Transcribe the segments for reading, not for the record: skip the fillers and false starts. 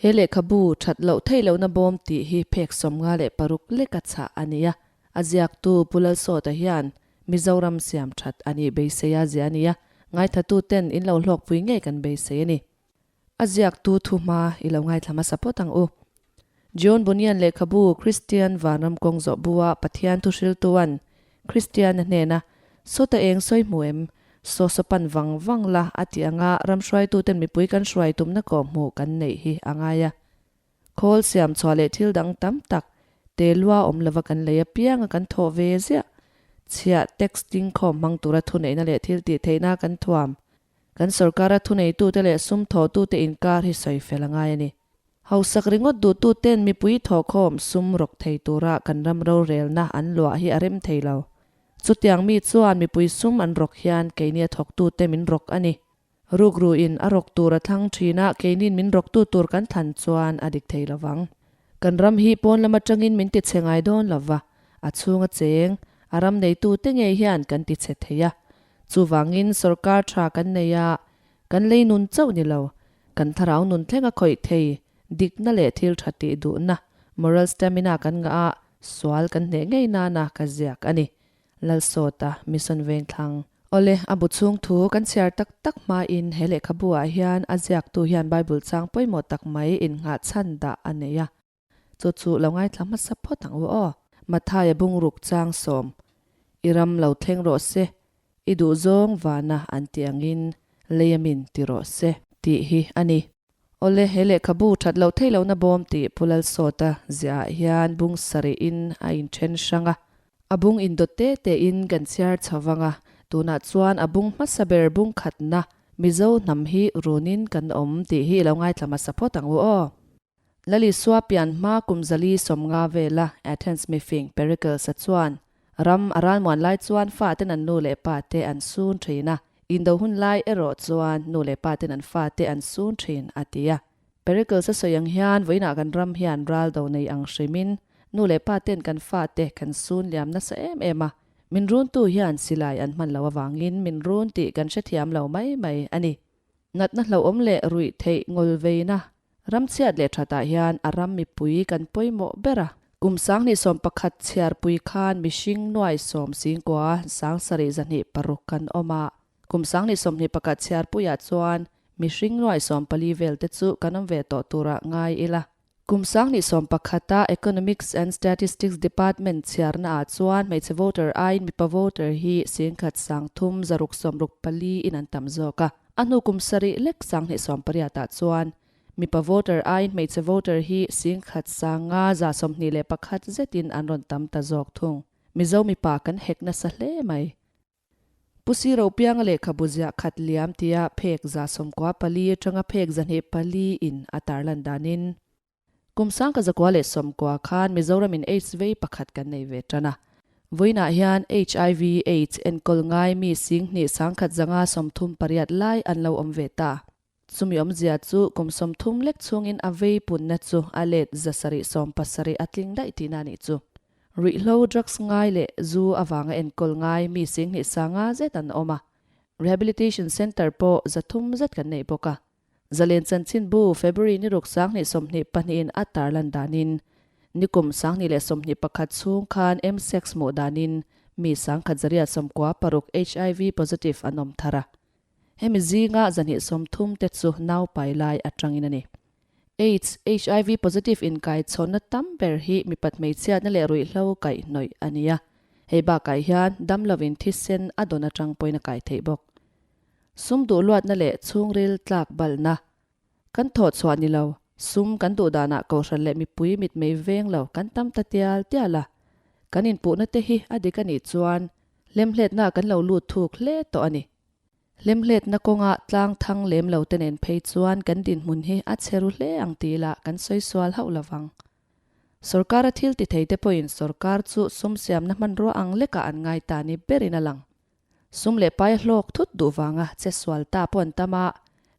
He lehkhabu that loh theih lohna bawm tih hi phek 56 leka chhah a ni a, a ziaktu Pu Lalsawta hian Mizoram siam that a nih beisei a ziah a ni a, ngaithlatuten in lo hlawkpui ngei kan beisei a ni. A ziaktu thu hma i lo ngaithla hmasa phawt ang u. John Bunyan lehkhabu Kristian Vanram kawng zawh bua Pathian thu hriltuan Kristiana hnena Sawta eng sawi hmu em? Saw saw pan vang vang la a tih anga ram hruaituten mipui kan hruai tumna kawh hmuh kan neih hi a ngai a. Khawl siam chhuah leh thil dang tam tak te lua awm lova kan lei apianga kan thawh ve ziah. Chhiah tax dingkhawm hmang tura thuneihna leh thil tih theihna kan thuam. Kan sorkara thuneitute leh sum thawhtute inkar hi sawi fel a ngai a ni. Hausak ringawt duhtuten mipui thawhkhawm sum rawk thei tura kan ram rorelna an luah hi a rem thei lo. Chutiang mi chuan mipui sum an rawk hian keini a thawktute min rawk a ni. Rukruin a rawk tur a thlang thin a, keiniin min rawktu tur kan thlan chuan a dik thei lovang. Kan ram hi pawn lam atangin min tichhe ngai dawn lova, a chhunga cheng, a ram neitute ngei hian kan tichhe thei a. Chuvangin sorkar tha kan nei a, kan lei nun chauh ni lo, kan thlarau nun thleng a khawih thei, dikna leh thil tha tih duhna, moral stamina kan ngah a, sual kan hneh ngei nana ka ziak a ni. Lalsawta, Mission Vengthlang. Awle, a bu chhung thu kan chhiar tak tak hmain he lehkhabu ah hian a ziaktu hian Bible chang pawimawh tak mai innghah chhan dah a nei a. Chu chu lo ngaithla hmasa phawt ang u aw. Mathaia bungruk chang sawm, I ram lo thleng rawh se, i duh zawng vana an tih angin lei a min ti rawh se, tih hi a ni. Awle, he lehkhabu that loh theih lohna bawm tih Pu Lalsawta ziah ah hian bung sarih in a inthen hrang a. A bung indawt te te in kan chhiar chho vang a, tunah chuan a bung hmasa ber bung khatna Mizo hnam hi runin kan awm tih hi i lo ngaithla hmasa phawt ang u aw. Lalisua pian hma kum zali 50 vela Athens mifing Pericles-a chuan ram a ralmuan lai chuan faten an nu leh pate an sun thin a, indo hun lai erawh chuan nu leh paten an fate an sun thin a ti a. Pericles-a sawi ang hian vawiinah kan ram hian ral do nei ang hrimin nu leh paten kan fate kan sun liam nasa em em a, min runtu hian silai an hman loh avangin min run tih kan hrethiam lo mai mai a ni. Natna hlauhawm leh ruih theih ngawlveina ram chhiat leh thatah hian a ram mipui kan pawimawh ber a. Kum 2011 chhiarpui khan mihring nuai sawm singkua sang sarih zahnih paruk kan awm a. Kum 2021 chhiarpuiah chuan mihring nuai 14 vel te chu kan awm ve tawh turah ngai ila. Kum 2011 a Economics and Statistics Department chhiarna ah chuan hmeichhe voter aiin mipa voter hi 10,000 sang thum zaruk sawmruk pali in an tam zawk a. A hnu kum sarih lek 2018 ah chuan mipa voter aiin hmeichhe voter hi 10,000 sanga 121 zetin an rawn tam ta zawk thung. Mizo mipa kan hek nasa hle mai. Pu Siro pianga lehkhabu ziah khat liam tia phek 94 atanga phek 204 in a tarlan danin kum 1990 khan Mizoram in AIDS vei pakhat kan nei ve tan a. Vawiinah hian HIV AIDS enkawl ngai mi 2 1,138 lai an lo awm ve ta. Chumi awmzia chu kum 30 lek chhungin a vei punna chu a let 770 a tling daih tihna a nih chu. Ruihhlo drugs ngai leh zu avanga enkawl ngai mi 2 sanga zet an awm a. Rehabilitation Centre pawh 300 zet kan nei bawk a. Zalen chanchin bu February ni ruk 2022 in a tarlan danin nikum 2021 chhung khan msex hmuh danin mi 1,196 HIV positive an awm thar a. Hemi zinga 230 te chu nau pai lai atangin a ni. AIDS, HIV positive inkai chhawnna tam ber hi mipat hmeichhiatna leh ruihhlo kaih hnawih a ni a. Hei bakah hian dam lovin thisen a dawn atang pawhin a kai theih bawk. Sum duh luatna leh chhungril tlak balna kan thawh chhuah ni lo, sum kan duh danah kohhran leh mipui mitmei veng lo kan tam ta tial tial a. Kan inpuhna te hi a dik a nih chuan hlemhletna kan lo lut thuk hle tawh a ni. Hlemhletna kawnga tlang thang lem lo te nen phei chuan kan dinhmun hi a chhe ru hle ang tih lah kan sawi sual hauh lovang. Sorkara thil ti thei te pawhin sorkar chu sum siamna hmanrua ang lekah an ngai ta ni berin a lang. Sum leh pai a hlawk thut duh vanga che sual ta pawh an tam a,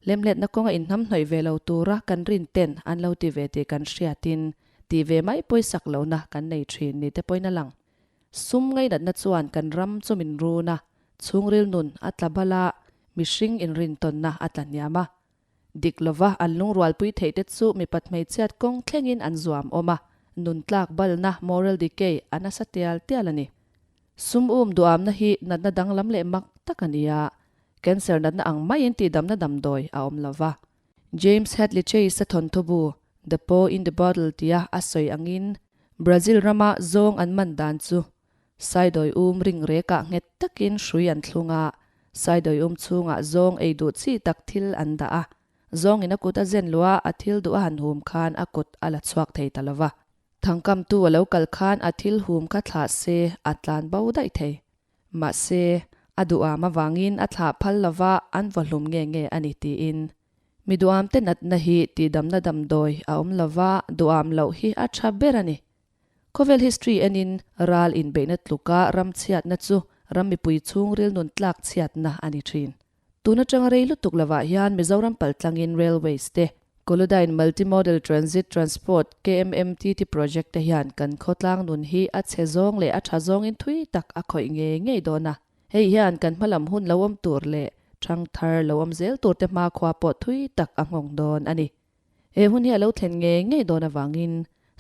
hlemhletna kawnga inhnamhnawih ve lo tura kan rin ten an lo ti ve tih kan hriatin tih ve mai pawisak lohna kan nei thin ni te pawhin a lang. Sum ngainatna chuan kan ram chu min run a, chhungril nun a tla bal a, mihring inrintawnna a tla hniam a. Dik lova an lungrualpui theih te chu mipat hmeichhiat kawng thlengin an zuam awm a, nun tlak balna, moral decay, a nasa tial tial a ni. Sum um duamna hi natna danglam leh mak tak a ni a, cancer natna ang maiin tihdamna damdawi a awm lova. James Hadley Chase-a thawnthu bu The Paw in the Bottle tia a sawi angin Brazil rama zawng an man dan chu Saidawi um ring rekah nghet takin hrui an thlung a, Saidawi um chhungah zawng ei duh chi tak thil an dah a, zawngin a kut a zen luh a, a thil duh a han hum khan a kut a la chhuak thei ta lo va. Thangkamtu a lo kal khan a thil hum kha thlah se a tlan bo daih thei. Mahse, a duham avangin a thlah phal lo va, an vaw hlum nge nge a ni tiin. Mi duhamte natna hi tihdamna damdawi a awm lo va, duham loh hi a tha ber a ni. Khawvel history enin ral inbeihna tluka ram chhiatna chu ram mipui chhungril nun tlak chhiatna a ni thin. Tun atanga rei lutuk lovah hian Mizoram paltlangin Railways te, Kolodyne Multimodal Transit Transport, KMMTT, project te hian kan khawtlang nun hi a chhe zawng leh a tha zawngin thui tak a khawih ngei ngei dawn a. Hei hian kan hmalam hun lo awm tur leh thangthar lo awm zel tur te hmakhua pawh thui tak a nghawng dawn a ni. He hun hi a lo thlen ngei ngei dawn avangin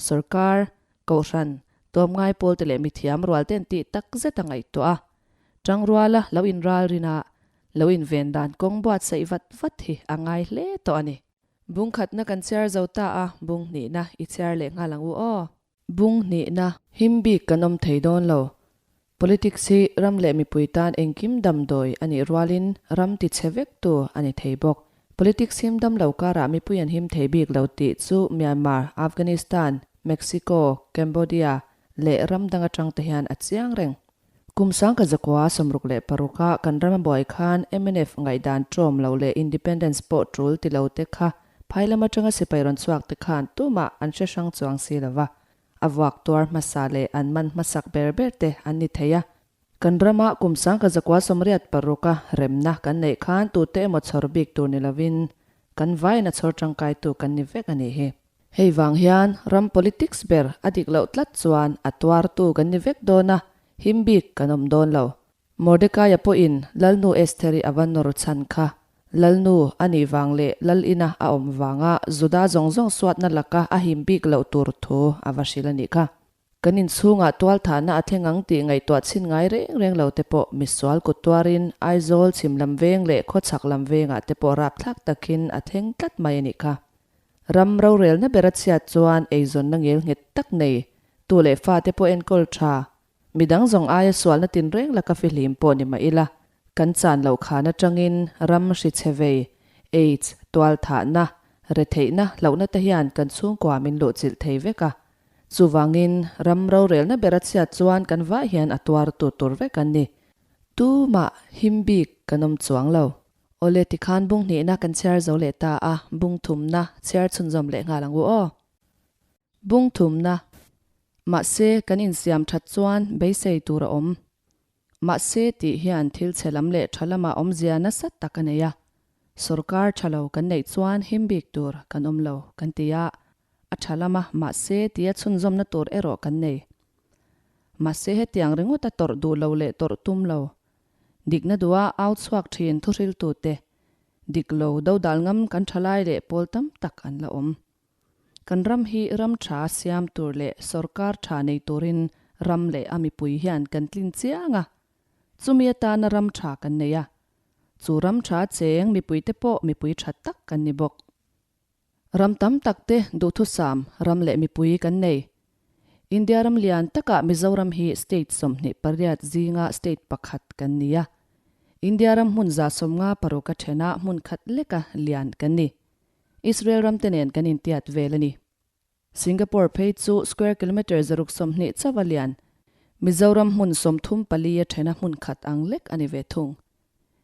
sorkar, kohhran, tlawmngai pawlte leh mithiam rual ten tih tak zet a ngaihtuah a. Tangruala lo inralrin a, lo inven dan kawng buatsaih vat vat hi a ngai hle tawh a ni. Bung khatna kan chhiar zo ta a, bung hnihna i chhiar leh nghal ang u aw. Bung hnihna, him bik kan awm thei dawn lo. Politics hi ram leh mipui tan engkim damdawi a nih rualin ram ti chhe vektu a ni thei bawk. Politics him dam lo karah mipui an him thei bik lo tih chu Myanmar, Afghanistan, Mexico, Cambodia leh ram dang atang te hian a chiang reng. Kum sangka zakua 66 a kan ram a buai khan mnf ngaihdan ṭawm lo leh independence pawh ṭul ti lo te kha phai lam aṭanga sipai rawn chhuak te khan tumah an hre hrang chuang si lo va. A vuak tuar hmasa leh an man hmasak ber ber te an ni thei a. Kan rama kum sangka zakua 86 a remna kan neih khan tute emaw chhawr bik tur ni lovin kan vaiin a chhawr ṭangkaitu kan ni vek a nih hi. Hei vang hian ram politics ber a dik loh tlat chuan a tuartu kan ni vek dawn a, him bik kan awm dawn lo. Mordekaia pawhin Lalnu Estheri a va nawr chhan kha. Lalnu a nih vang leh Lal ina a awm vanga Juda zawng zawng suatna laka a him bik loh tur thu a va hrilh a nih kha. Kan inchhungah tualthahna a thleng ang tih ngaihtuah chhin ngai reng reng lo te pawh misual kut tuarin Aizawl chhim lam veng leh khawchhak lam vengah te pawh rapthlak takin a thleng tlat mai a nih kha. Ram rorelna ber a chhiat chuan eizawnna ngel nghet tak nei, tu leh fate pawh enkawl tha, midang zawng aia sualna tinreng laka fihlim pawh ni mah ila, kan chan loh khan atangin ram hrichhe vei, aids, tualthahna, retheihna, hlauhna te hian kan chhungkua min luhchilh thei vek a. Chuvangin, ram rorelna ber a chhiat chuan kan vah hian a tuartu tur vek an ni. Tumah him bik kan awm chuang lo. Awle tikhan bung hnihna kan chhiar zo leh ta a, bung thumna chhiar chhunzawm leh nghal ang u aw. Bung thumna, Mahse kan insiam that chuan beisei tur a awm. Mahse tih hian thil chhe lam leh tha lamah awmzia nasa tak a nei a. Sorkar tha lo kan neih chuan him bik tur kan awm lo kan ti a, a tha lama mahse tia chhunzawmna tur erawh kan nei. Mahse hetiang ringawta tawrh duh lo leh tawrh tum lo Dikna duha au chhuak thin thuhriltute, dik lo dodal ngam kan thalai leh pawl tam tak an la awm. Kan ram hi ram tha siam tur leh sorkar tha nei turin ram leh a mipui hian kan tlin chiang a, chumi atana ram tha kan nei a, chu ram tha cheng mipuite pawh mipui tha tak kan ni bawk. Ram tam tak te duhthusam ram leh mipui kan nei. India ram lian takah Mizoram hi state 28 zinga state pakhat kan ni a. India ram hmun 56 a thena hmun khat leka lian kan ni. Israel ram te nen kan intiat vel a ni. Singapore phei chu square kilometre 120 chauh a lian. Mizoram hmun 34 a thena hmun khat ang lek a ni ve thung.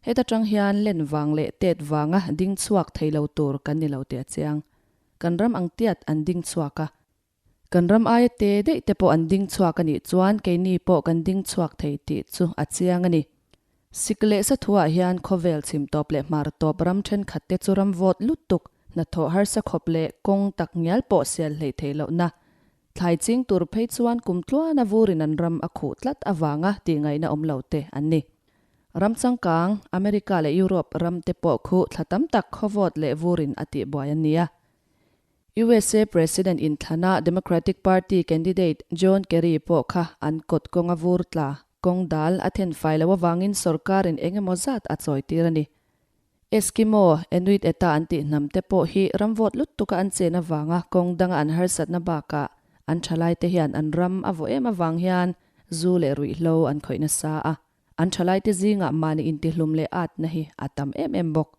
Heta tang hian len vang leh tet vanga ding chhuak thei lo tur kan ni lo tih a chiang. Kan ram ang tiat an ding chhuak a. Kan ram aia te daih te pawh an ding chhuak a nih chuan keini pawh kan ding chhuak thei tih chu a chiang a ni. Sik leh sathuah hian khawvel chhim tawp leh hmar tawp ram thenkhat te chu ram vawt lutuk, hnathawh harsa khawp leh kawng tak ngial pawh sial hleih theih lohna thlai ching tur phei chuan kum tluana vurin an ram a khuh tlat avanga tih ngaihna awm lo te an ni. Ram changkang, America leh Europe ram te pawh khu thla tam tak khawvawt leh vurin a tihbuai an ni a. USA President inthlana Democratic Party candidate John Kerry pawh kha an kawt kawnga vur tla kawng dal a then fai loh avangin sorkarin eng emaw zat a chawi tir a ni. Eskimo, Inuit eta an tih hnam te pawh hi ram vawt lutuk a an chen avanga kawng danga an harsatna bakah an thalaite hian an ram a vawh em avang hian zu leh ruihhlo an khawih nasa a. An thalaite zingah mahni intihlum leh atna hi a tam em em bawk.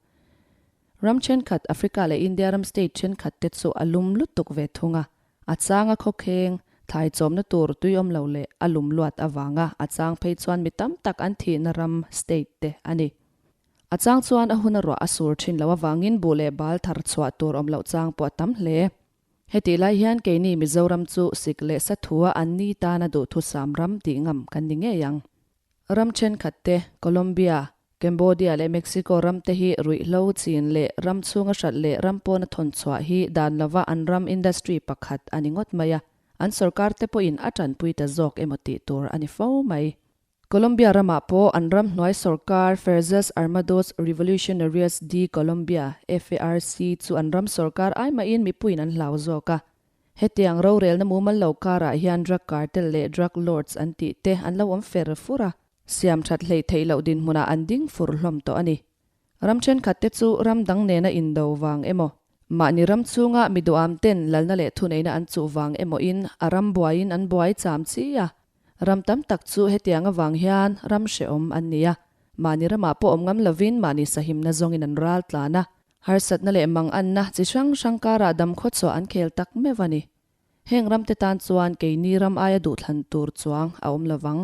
Ram thenkhat, Africa leh India ram state thenkhat te chu a lum lutuk ve thung a. A changa khawkheng, thlai chawmna tur tui awm lo leh a lum luat avanga a chang phei chuan mi tam tak an thihna ram state te a ni. A chang chuan a hun a ruah a sur thin loh avangin buh leh bal thar chhuah tur awm loh chang pawh a tam hle. Hetih lai hian keini Mizoram chu sik leh sa thua an ni tana duhthusam ram tih ngam kan ni ngei ang. Ram thenkhat te, Colombia, Cambodia leh Mexico ram te hi ruihhlo chin leh ram chhunga hralh leh ram pawna thawn chhuah hi dan lova an ram industry pakhat a ni ngawt mai a, an sorkar te pawhin a tanpui ta zawk emaw tih tur a ni fo mai. Colombia ramah pawh an ramhnuai sorkar Fuerzas Armados Revolucionarias de Colombia, FARC, chu an ram sorkar ai mahin mipuiin an hlau zawk a. Hetiang rorelna mumal lo karah hian drug cartel leh drug lords an tih te an lo awm fer fur a, siam that hleih theih loh dinhmunah an ding fur hlawm tawh a ni. Ram thenkhat te chu ram dang nena indo vang emaw, mahni ram chhunga mi duham ten lalna leh thuneihna an chuh vang emawin a ram buaiin an buai cham chi a. Ram tam tak chu hetiang avang hian ram hrehawm an ni a, mahni ramah pawh awm ngam lovin mahni sahimna zawngin an ral tlan a, harsatna leh manganna chi hrang hrang karah damkhawchhuah an khel tak meuh a ni. Heng ramte tan chuan keini ram aia duhthlan tur chuang a awm lovang.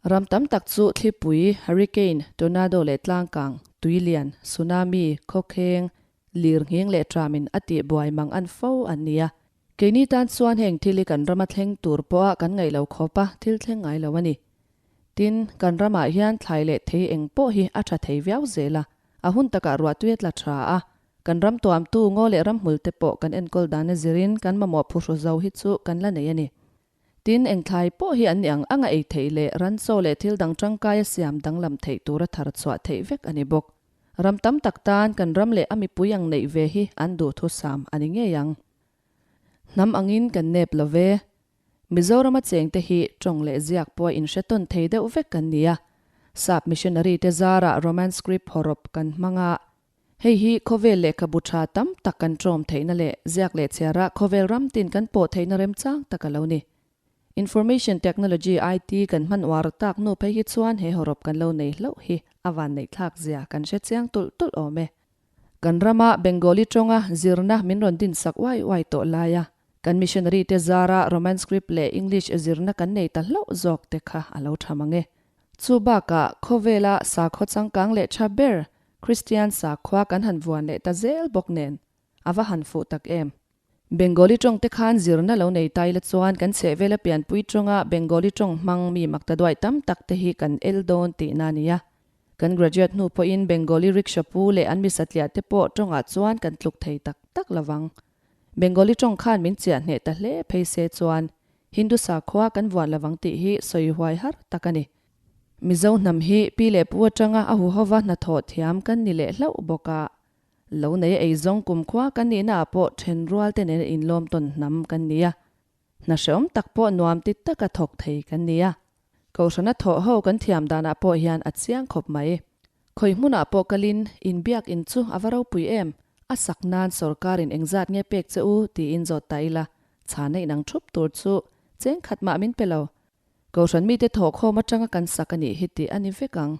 Ram tam tak chu thlipui, hurricane, tornado leh tlangkang, tuilian, tsunami, khawkheng, lirnghing leh tramin a tihbuai mang an fo an ni a. Keini tan chuan heng thil hi kan rama thleng tur pawha kan ngaih lo khawp a, thil thleng ngai lo a ni. Tin, kan ramah hian thlai leh thei eng pawh hi a tha thei viau zel a, a hun takah ruahtui a tla tha a, kan ram tuamtu ngaw leh ramhmul te pawh kan enkawl dan a zirin kan mamawh phuhru zo hi chu kan la nei a ni. Tin, eng thlai pawh hi an ni ang anga ei theih leh ranchaw leh thil dang tangkaia siam danglam theih tura thar chhuah theih vek a ni bawk. Ram tam tak tan kan ram leh a mipui ang neih ve hi an duhthusam a ni ngei ang. Hnam angin kan nep lo ve. Mizorama chengte hi tawng leh ziak pawh a inhre tawn thei deuh vek kan ni a. Sap missionary te zarah Roman script hawrawp kan hmang a. Hei hi khawvel lehkhabu tha tam tak kan tawm theihna leh ziak leh chhiarah khawvel ram tin kan pawh theihna remchang tak a lo ni. Information Technology, IT, kan hman uar tak hnu phei hi chuan he hawrawp kan lo nei hlauh hi a vanneihthlak zia kan hre chiang tulh tulh awm e. Kan rama Bengali tawnga zirna min rawn din sak uai uai tawh lai a, kan missionary te zara Roman script leh English zirna kan nei ta hlauh zawk te kha a lo tha mang e. Chu bakah khawvela sakhaw changkang leh tha ber Kristian sakhua kan han vuan leh ta zel bawk nen a va han fuh tak em. Bengali tawng te khan zirna lo nei ta ila chuan kan chhehvela pianpui tawnga Bengali tawng hmang mi makta duai tam tak te hi kan el dawn tihna a ni a. Kan graduate hnu pawhin Bengali rickshaw pu leh an mi satliah te pawh tawngah chuan kan tluk thei tak tak lovang. Bengali tawng khan min chiah hneh ta hle phei se chuan Hindu sakhua kan vuan lovang tih hi sawi huai har tak a ni. Mizo hnam hi pi leh pu atanga a huhova hnathawh thiam kan ni leh hlauh bawk a. Lo nei a eizawng kumkhua kan nihna ah pawh then rual te nena inlawm tawn hnam kan ni a. Hna hrehawm tak pawh nuam ti taka thawk thei kan ni a. Kohhrana thawh ho kan thiam danah pawh hian a chiang khawp mai. Khawi hmunah pawh kalin inbiak in chu a va ropui em? A sak nan sorkarin engzat nge pek che u tiin zawt ta ila, chhana inang thup tur chu cheng khat mah min pe lo. Kohhran mite thawhkhawm atanga kan sak a nih hi tih a ni vek ang.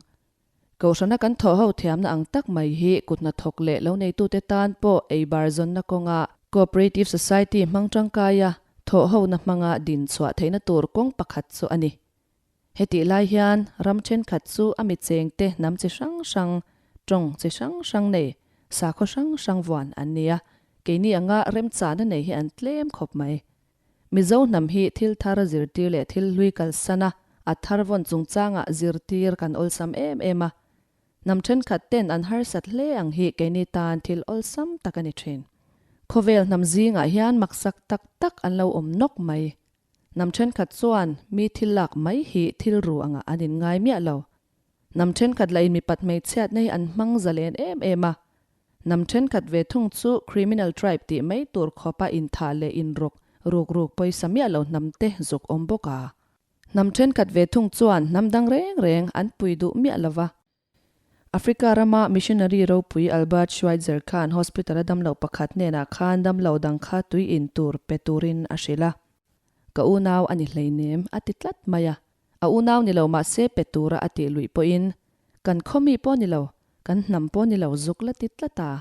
Kohhrana kan thawh ho thiamna ang tak mai hi kut hnathawk leh lo neitute tan pawh ei bar zawnna kawnga Cooperative Society hmang tangkaia thawh hona hmanga din chhuah theihna tur kawng pakhat chu a ni. Hetih lai hian ram thenkhat chu a mi chengte hnam chi hrang hrang, tawng chi hrang hrang nei, sakhaw hrang hrang vuan an ni a, keini anga remchahna nei hi an tlem khawp mai. Mizo hnam hi thil thar zirtir leh thil hlui kalsan a, a thar vawn chungchangah zirtir kan awlsam em em a. Hnam thenkhat ten an harsat hle ang hi keini tan thil awlsam tak a ni thin. Khawvel hnam zingah hian maksak tak tak an lo awm nawk mai. Hnam thenkhat chuan mi thil lak mai hi thil ru angah an inngai miah lo. Hnam thenkhat lah in mipat hmeichhiatna hi an hmang zalen em em a. Hnam thenkhat ve thung chu criminal tribe tih mai tur khawpa inthah leh inrawk ruk ruk pawisa miah lo hnam te zuk awm bawk a. Hnam thenkhat ve thung chuan hnam dang reng reng an pui duh miah lo va. Africa rama missionary ropui Albert Schweitzer khan hospital a damloh pakhat hnenah khan damlo dang kha tui in tur pe turin a hrilh a. Ka unau a ni hleinem a ti tlat mai a. A unau ni lo mahse pe tura a tih luih pawhin kan khaw mi pawh ni lo, kan hnam pawh ni lo zuk la ti tlat a.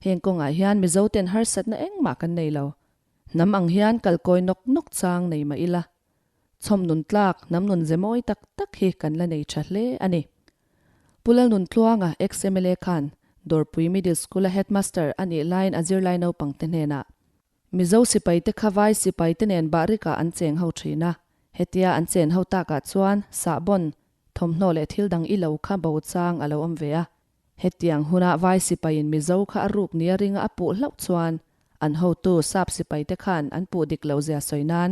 Heng kawngah hian Mizoten harsatna engmah kan nei lo. Hnam ang hian kalkawi nawk nawk chang nei mah ila. Chhawm nun tlak, hnam nun ze mawi tak tak hi kan la nei tha hle a ni. Pu Lalnuntluanga, ex-MLA khan Dawrpui Middle School-a Headmaster a nih laiin a zirlai naupangte hnenah, Mizo sipaite kha vai sipaite nen bahrikah an cheng ho thin a, hetia an chen ho takah chuan sahbawn, thawmhnaw leh thil dang i lo kha bo chang a lo awm ve a. Hetiang huna vai sipaiin Mizo kha a ruk nia ringa a puh hlauh chuan an hotu sap sipaite khan an puh dik lo zia sawi nan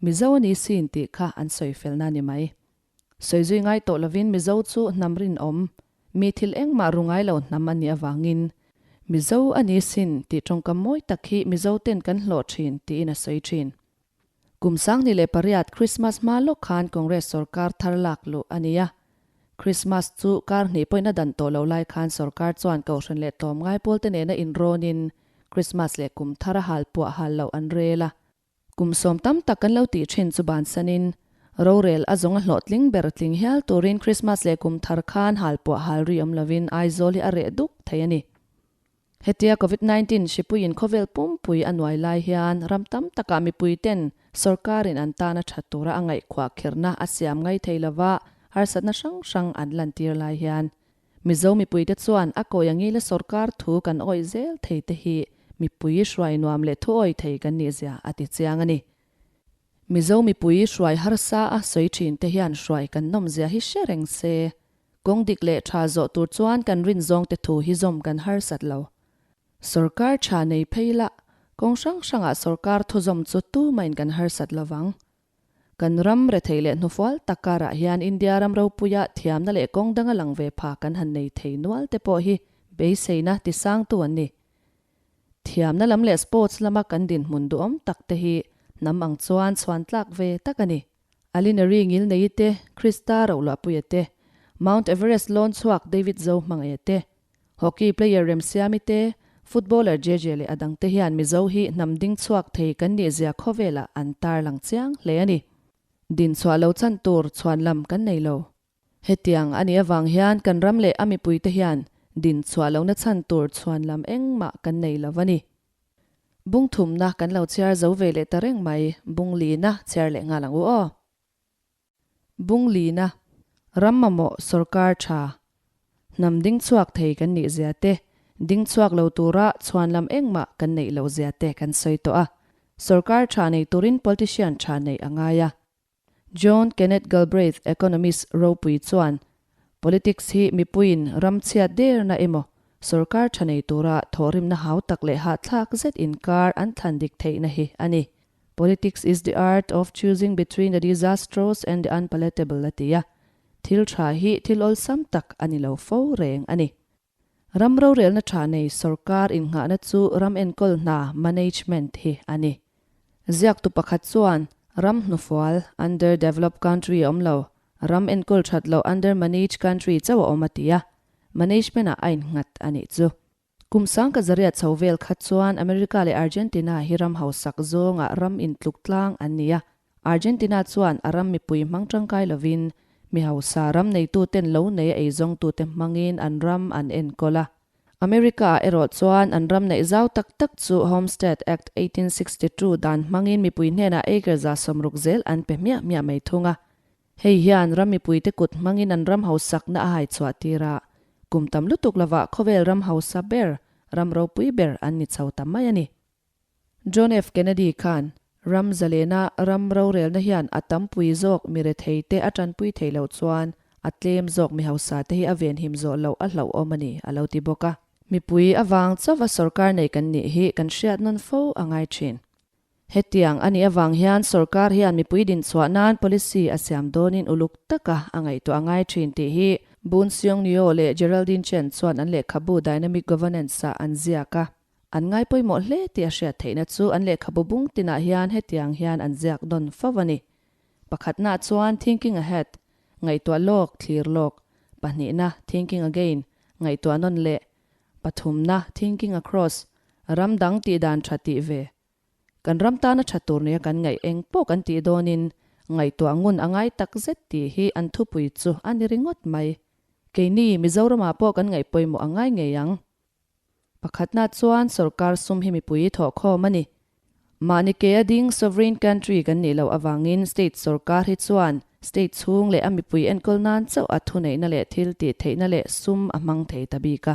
Mizo a ni sin tih kha an sawi felna a ni mai. Sawi zui ngai tawh lovin Mizo chu hnam rinawm, mi thil engmah ru ngai lo hnam a nih avangin Mizo a ni sin tih tawngkam mawi tak hi Mizo ten kan hlawh thin tiin a sawi thin. Kum 2008 Krismas hma lawk khan Congress sorkar thar lak luh a ni a. Krismas chu kar hnih pawhin a dan tawh lo lai khan sorkar chuan Kohhran leh tlawmngai pawlte nena inrawnin Krismas leh kum thar a hal puah hal loh an rel a. Kum sawm tam tak kan lo tih thin chu bansanin rorel a zawng a hlawhtling ber tling hial turin Krismas leh kum thar khan hal puah hal ri awm lovin Aizawl hi a reh duk thei a ni. Hetia Covid 19 hripuiin khawvel pumpui a nuai lai hian ram tam takah mipuiten sorkarin an tana tha tura a ngaihkhuah khirhna a siam ngai thei lova harsatna hrang hrang an lantir lai hian Mizo mipuite chuan a kawi angila sorkar thu kan awih zel thei te hi mipui hruai nuam leh thu awih thei kan nih zia a ti chiang a ni. Mizo mipui hruai harsa a sawi thin te hian hruai kan nawm zia hi hre reng se. Kawng dik leh tha zawh tur chuan kan rin zawng te thu hi zawm kan harsat lo. Sorkar tha nei phei la, kawng hrang hrangah sorkar thu zawm chu tumahin kan harsat lo vang. Kan ram rethei leh hnufual tak karah hian India ram ropuia thiamna leh kawng danga lang ve pha kan han nei thei nual te pawh hi beiseina tisangtu an ni. Thiamna lam leh sports lama kan dinhmun duhawm tak te hi hnam ang chuan chhuan tlak ve tak a ni. Alinary Ngilneii te, Krista Rohluahpuia te, Mount Everest lawn chhuak David Zo Hmangaia te, Hockey player Remsiami te, footballer Jeje leh a dangte hian Mizo hi hnam ding chhuak thei kan nih zia khawvelah an tarlang chiang hle a ni. Dinchhuah lo chan tur chhuan lam kan nei lo. Hetiang a nih avang hian kan ram leh a mipuite hian din chhuah lohna chhan tur chhuan lam engmah kan nei lo a ni. Bung thumna kan lo chhiar zo ve leh ta reng mai, bung lina chhiar leh nghal ang u aw. Bung lina, ram mamawh sorkar tha, hnam ding chhuak thei kan nih zia te, ding chhuak lo tura chhuan lam engmah kan neih loh zia te kan sawi tawh a. Sorkar tha nei turin politician tha neih a ngai a. John Kenneth Galbraith, economist ropui chuan, Politics hi mipuiin ram chhiat derna emaw, sorkar tha nei tura thawhrimna hau tak leh hahthlak zet inkar an thlan dik theihna hi a ni. Politics is the art of choosing between the disastrous and the unpalatable a ti a. Thil tha hi thil awlsam tak a ni lo fo reng a ni. Ram rorelna tha nei sorkar innghahna chu ram enkawl hna, management, hi a ni. Ziaktu pakhat chuan, Ram hnufual, under developed country, a awm lo, ram enkawl that loh, under managed country, chauh a awm a ti a, management ah a innghat a nih chu. Kum sangka zariat chho vel kha chuan America leh Argentina hi ram hausak zawngah ram intluk tlang an ni a, Argentina chuan a ram mipui hmang tangkai lovin mi hausa ram neituten lo nei a eizawngtute hmangin an ram an enkawl a. America-ah erawh chuan an ram neih zau tak tak chu Homestead Act 1862 dan hmangin mipui hnenah acre 60 zel an pe hmiah hmiah mai thung a. Hei hian ram mipuite kut hmangin an ram hausakna a haichhuah tir a, kum tam lutuk lovah khawvel ram hausa ber, ram ropui ber an ni chho ta mai a ni. John F. Kennedy khan ram zalena ram rorelna hian a tampui zawk mi retheite a tanpui thei loh chuan a tlem zawk mi hausate hi a venhim zawh loh a hlauhawm a ni a lo ti bawk a. Mipui avang chauva sorkar nei kan nih hi kan hriat nawn fo a ngai thin. Hetiang a nih avang hian sorkar hian mipui dinchhuah nan policy a siam dawnin uluk taka a ngaihtuah a ngai thin tih hi Boon Seong Neo leh Geraldine Chen chuan an lehkhabu Dynamic Governance-ah an ziak a. An ngai pawimawh hle tih a hriat theihna chu an lehkhabu bung tinah hian hetiang hian an ziak nawn fo a ni. Pakhatna chuan Thinking Ahead, ngaihtuah lawk, thlir lawk, pahnihna Thinking Again, ngaihtuah nawn leh, pathumna Thinking Across, ram dang tih dan tha tih ve. Kan ram tana tha tur nia kan ngaih eng pawh kan tih dawnin ngaihtuah ngun a ngai tak zet tih hi an thupui chu a ni ringawt mai. Keini Mizoramah pawh kan ngaih pawimawh a ngai ngei ang. Pakhatna chuan sorkar sum hi mipui thawhkhawm a ni. Mahni ke a ding sovereign country kan nih loh avangin state sorkar hi chuan state chhung leh a mipui enkawl nan chauh a thuneihna leh thil tih theihna leh sum a hmang thei ta bik a.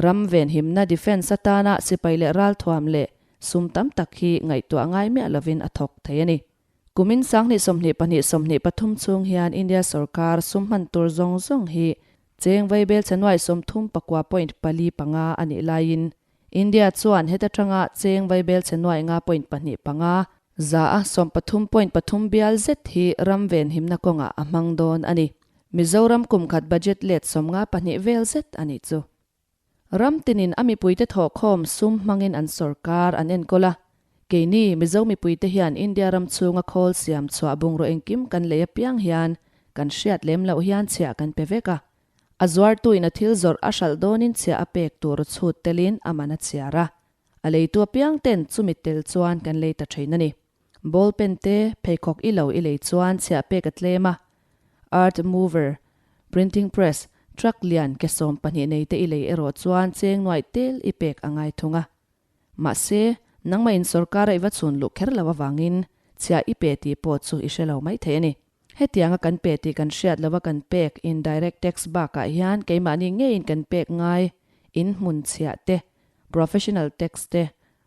Ram venhimna defence atana sipai leh ralthuam leh sum tam tak hi ngaihtuah ngai miah lovin a thawk thei a ni. Kumin sanghnih 22 23 chhung hian India sorkar sum hman tur zawng zawng hi cheng vaibel chhe nuai 30 pakua point pali panga a nih laiin India chuan heta tanga cheng vaibel chhe nuai nga point pahnih panga za a 13 point pathum bial zet hi ram venhimna kawngah a hmang dawn a ni. Mizoram kum khat budget let 52 vel zet a nih chu. Ram tinin a mipuite thawhkhawm sum hmangin an sorkar an enkawl a. Keini Mizo mipuite hian India ram chhunga khawl siam chhuah bungraw engkim kan lei apiang hian kan hriat lem loh hian chhiah kan pe vek a. A zuartuin a thil zawrh a hralh dawnin chhiah a pek tur chhut telin a man a chhiar a. A leitu apiang ten chumi tel chuan kan lei ta thin a ni. Ball pen te, pheikhawk i lo i lei chuan chhiah pek a tlem a. Earth mover, printing press, truck lian ke 12 nei te i lei erawh chuan cheng nuaih tel i pek a ngai thung a. Mahse, nangmah in sorkar a i va chhun luh kher lo avangin chhiah i pe tih pawh chu i hre lo mai thei a ni. Hetianga kan pe tih kan hriat lova kan pek indirect tax bakah hian keimahni ngeiin kan pek ngai in hmun chhiah te, professional tax te,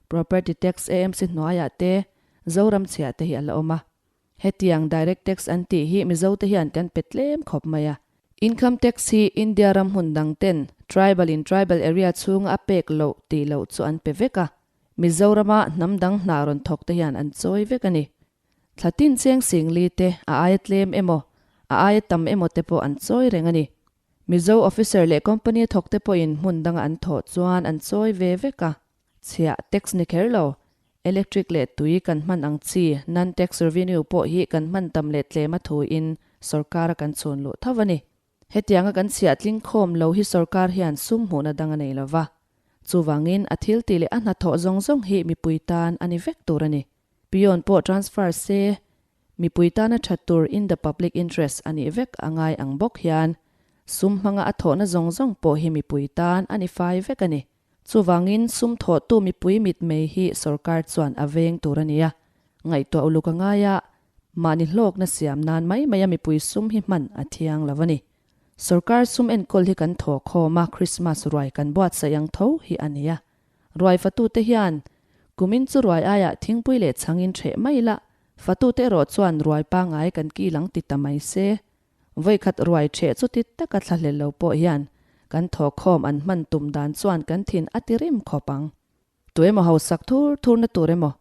property tax AMC hnuaiah te, Zoram chhiah te hi a la awm a. Hetiang direct tax an tih hi Mizote hian kan pe tlem khawp mai a. Income tax hi India ram hmun dang ten tribal in tribal area chhunga a pek loh tih loh chu an pe vek a. Mizorama hnam dang hna rawn thawk te hian an chawi vek a ni. Thlatin cheng singli te a aia tlem emaw, a aia tam emaw te pawh an chawi reng a ni. Mizo officer leh company a thawk te pawhin hmun danga an thawh chuan an chawi ve vek a. Chhiah tax ni kher lo, electric leh tui kan hman ang chi non-tax revenue pawh hi kan hman tam leh tlem a thuin sorkar a kan chhun luh tho a ni. Hetianga kan chhiah tling khawm lo hi sorkar hian sum hmuhna dang a nei lo va. Chuvangin a thil tih leh a hnathawh zawng zawng hi mipui tan a ni vek tur a ni. Peon pawh transfer se, mipui tana that tur in the public interest a nih vek a ngai ang bawk hian sum hmanga a thawhna zawng zawng pawh hi mipui tan a ni fai vek a ni. Chuvangin sum thawhtu mipui mitmei hi sorkar chuan a veng tur a ni a, ngaihtuah uluk a ngai a, mahni hlawkna siam nan mai maia mipui sum hi hman a thiang lo a ni. Sorkar sum enkawl hi kan thaw khawm a, Krismas ruai kan buatsaih ang tho hi a ni a. Ruai fatute hian kumin chu ruai aiah thingpui leh chhangin ṭheh mai la, fatute erawh chuan ruai pangngai kan kil ang ti ta mai se. Vawikhat ruai ṭheh chu ti taka thlahlel lo pawh hian kan thawkkhawm an hman tum dan chuan kan thin a ti rim khawp ang. Tu emaw hausak thur thurna tur emaw,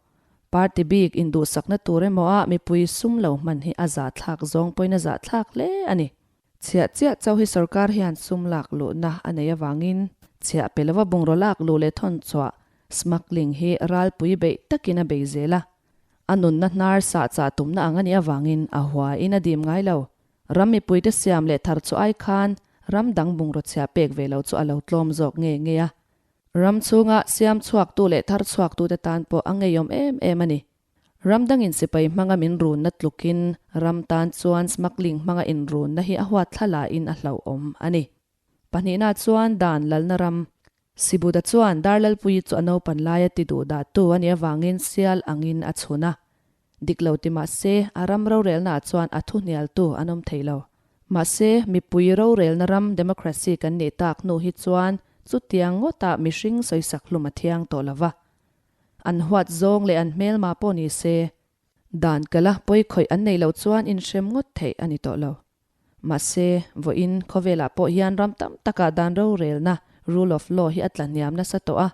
party bik induhsakna tur emaw ah mipui sum lo hman hi a zahthlak zawng pawhin a zahthlak hle a ni. Chhiah chiah chauh hi sorkar hian sum lak luhna a nei avangin chhiah pe lova bungraw lak luh leh thawn chhuah, smuggling, hi ralpui beih takin a bei zel a. A nunna hnar sah chah tumna ang a nih avangin a huaiin a dim ngai lo. Ram mipuite siam leh thar chu ai khan ram dang bungraw chhiah pek ve lo chu a lo tlawm zawk nge nge a. Ram chhunga siam chhuaktu leh thar chhuaktute tan pawh a ngeiawm em em a ni. Ram dangin sipai hmanga min runna tlukin ram tan chuan smuggling hmanga inrunna hi a huat thla lahin a hlauhawm a ni. Pahnihna chuan dan lalna ram. Sibuta chuan Darlalpuii chu a naupan laia ti duh dahtu a nih avangin sial angin a chhun a. Dik lo ti mah se, a ram rorelnaah chuan a thu hnialtu an awm thei lo. Mahse, mipui rorelna ram democracy kan nih tak hnu hi chuan chutiang ngawtah mihring sawisak hlum a thiang tawh lo va. An huat zawng leh an hmelma pawh ni se, dan kala pawi khawih an neih loh chuan inhrem ngawt theih a ni tawh lo. Mahse, vawiin khawvelah pawh hian ram tam takah dan rorelna, rule of law, hi a tla hniam nasa tawh a.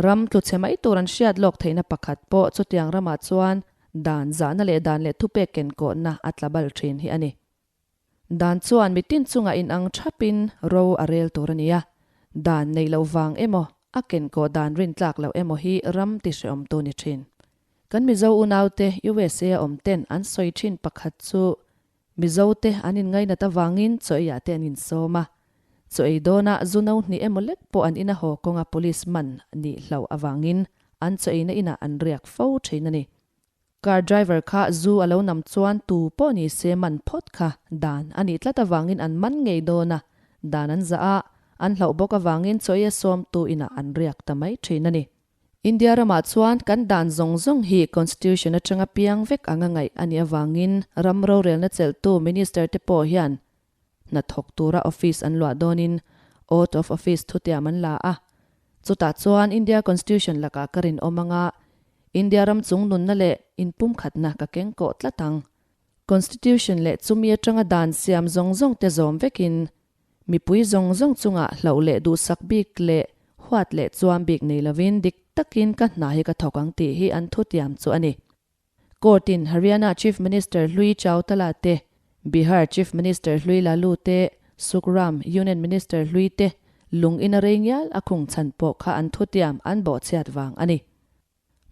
Ram tlu chhe mai tur an hriat lawk theihna pakhat pawh chutiang ramah chuan dan zahna leh dan leh thupek kenkawhna a tla bal thin hi a ni. Dan chuan mitin chungah inang thapin ro a rel tur a ni a, dan neih loh vang emaw, a kenkawh dan rintlak loh emaw hi ram ti hrehawmtu ni thin. Kan Mizo unaute USA a awm ten an sawi thin pakhat chu Mizo te an inngainat avangin chaw eiah te an insawm a, chaw ei dawnah zu no hnih emaw lek pawh an ina haw kawnga police man nih hlauh avangin an chaw eina inah an riak fo thin a ni. Car driver kha zu a lo nam chuan tu pawh ni se man phawt kha dan a nih tlat avangin an man ngei dawn a, dan an zah a, an hlauh bawk avangin chaw ei a sawmtu inah an riak ta mai thin a ni. India ramah chuan kan dan zawng zawng hi Constitution atanga piang vek anga ngaih a nih avangin ram rorelna chelhtu Minister te pawh hian hna thawk tura office an luah dawnin Oath of Office thutiam an la a. Chutah chuan India Constitution lakah ka rinawm anga India ram chung nunna leh inpumkhatna ka keng kawh tlat ang. Constitution leh chumi atanga dan siam zawng zawng te zawm vekin Mipui zawng zawng chungah hlauh leh duhsak bik leh huat leh chuam bik nei lovin dik takin ka hna hi ka thawk ang tih hi an thutiam chu a ni. Court in Haryana Chief Minister hlui Chautala te, Bihar Chief Minister hlui Lalu te, Sukram Union Minister hlui te lung in a rei ngial a khung chhan pawh kha an thutiam an bawhchhiat vang a ni.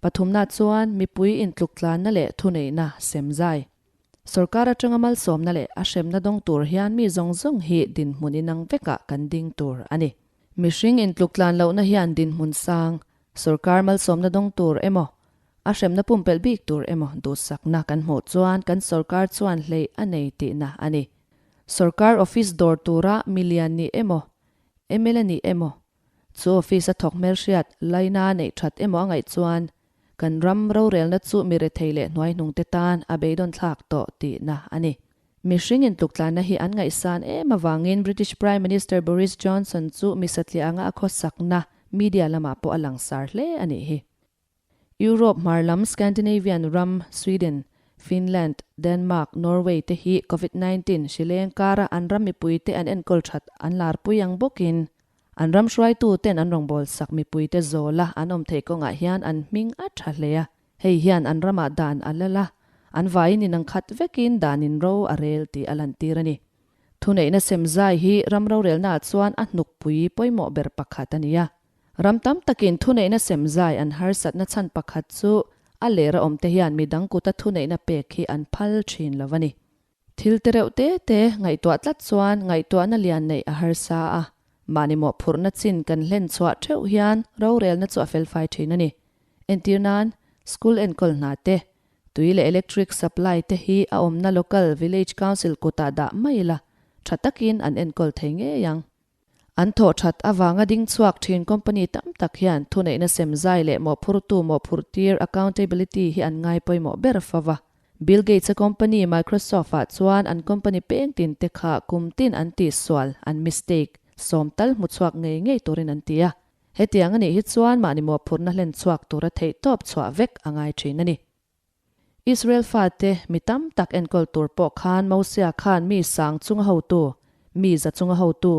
Pathumna chuan mipui intluktlanna leh thuneihna sem zai. Sorkar atanga malsawmna leh a hremna dawng tur hian mi zawng zawng hi dinhmun inang vekah kan ding tur a ni. Mihring intluktlan lohna hian dinhmun sang, sorkar malsawmna dawng tur emaw, a hremna pumpelh bik tur emaw duhsakna kan hmuh chuan kan sorkar chuan hleih a nei tihna a ni. Sorkar office dawr tura milian nih emaw, mla nih emaw, Chu office a thawk hmelhriat laina neih that emaw a ngaih chuan kan ram rorelna chu mi rethei leh hnuaihnungte tan a beidawn thlak tawh tihna a ni. Mihring intluktlanna hi an ngaihsan em avangin British Prime Minister Boris Johnson chu mi satliah anga a khawsakna media lamah pawh a langsar hle a nih hi. Europe hmar lam Scandinavian ram Sweden, Finland, Denmark, Norway te hi Covid 19 hri leng kara an ram mipuite an enkawl that an larpui ang bawkin an ram hruaitu ten an rawngbawlsak mipuite zawla an awm theih kawngah hian an hming a tha hle a. Hei hian an ramah dan a lal a, an vaiin inang khat vekin danin ro a rel tih a lantir a ni. Thuneihna semzai hi ram rorelnaah chuan a hnukpui pawimawh ber pakhat a ni a. Ram tam takin thuneihna semzai an harsatna chhan pakhat chu a lera awmte hian midang kuta thuneihna pek hi an phal thin lo a ni. Thil te reuh te te ngaihtuah tlat chuan ngaihtuahna lian neih a harsa a, mahni mawhphurhna chin kan hlen chhuah theuh hian rorelna chu a felfai thin a ni. Entir nan, school enkawl hna te, tui leh electric supply te hi a awmna local village council kutah dah mai ila tha takin an enkawl thei ngei ang. An thawh that avanga ding chhuak thin company tam tak hian thuneihna sem zai leh mawhphurtu mawhphurh tir accountability hi an ngai pawimawh ber fo va. Bill Gates-a company Microsoft-ah chuan an company peng tin te kha kum tin an tihsual, an mistake, sawm tal hmu chhuak ngei ngei turin an ti a. Hetiang a nih hi chuan mahni mawhphurhna hlen chhuak tura theihtawp chhuah vek a ngai thin a ni. Israel fate mi tam tak enkawl tur pawh khan Mosia khan mi sang chunga hotu, mi za chunga hotu,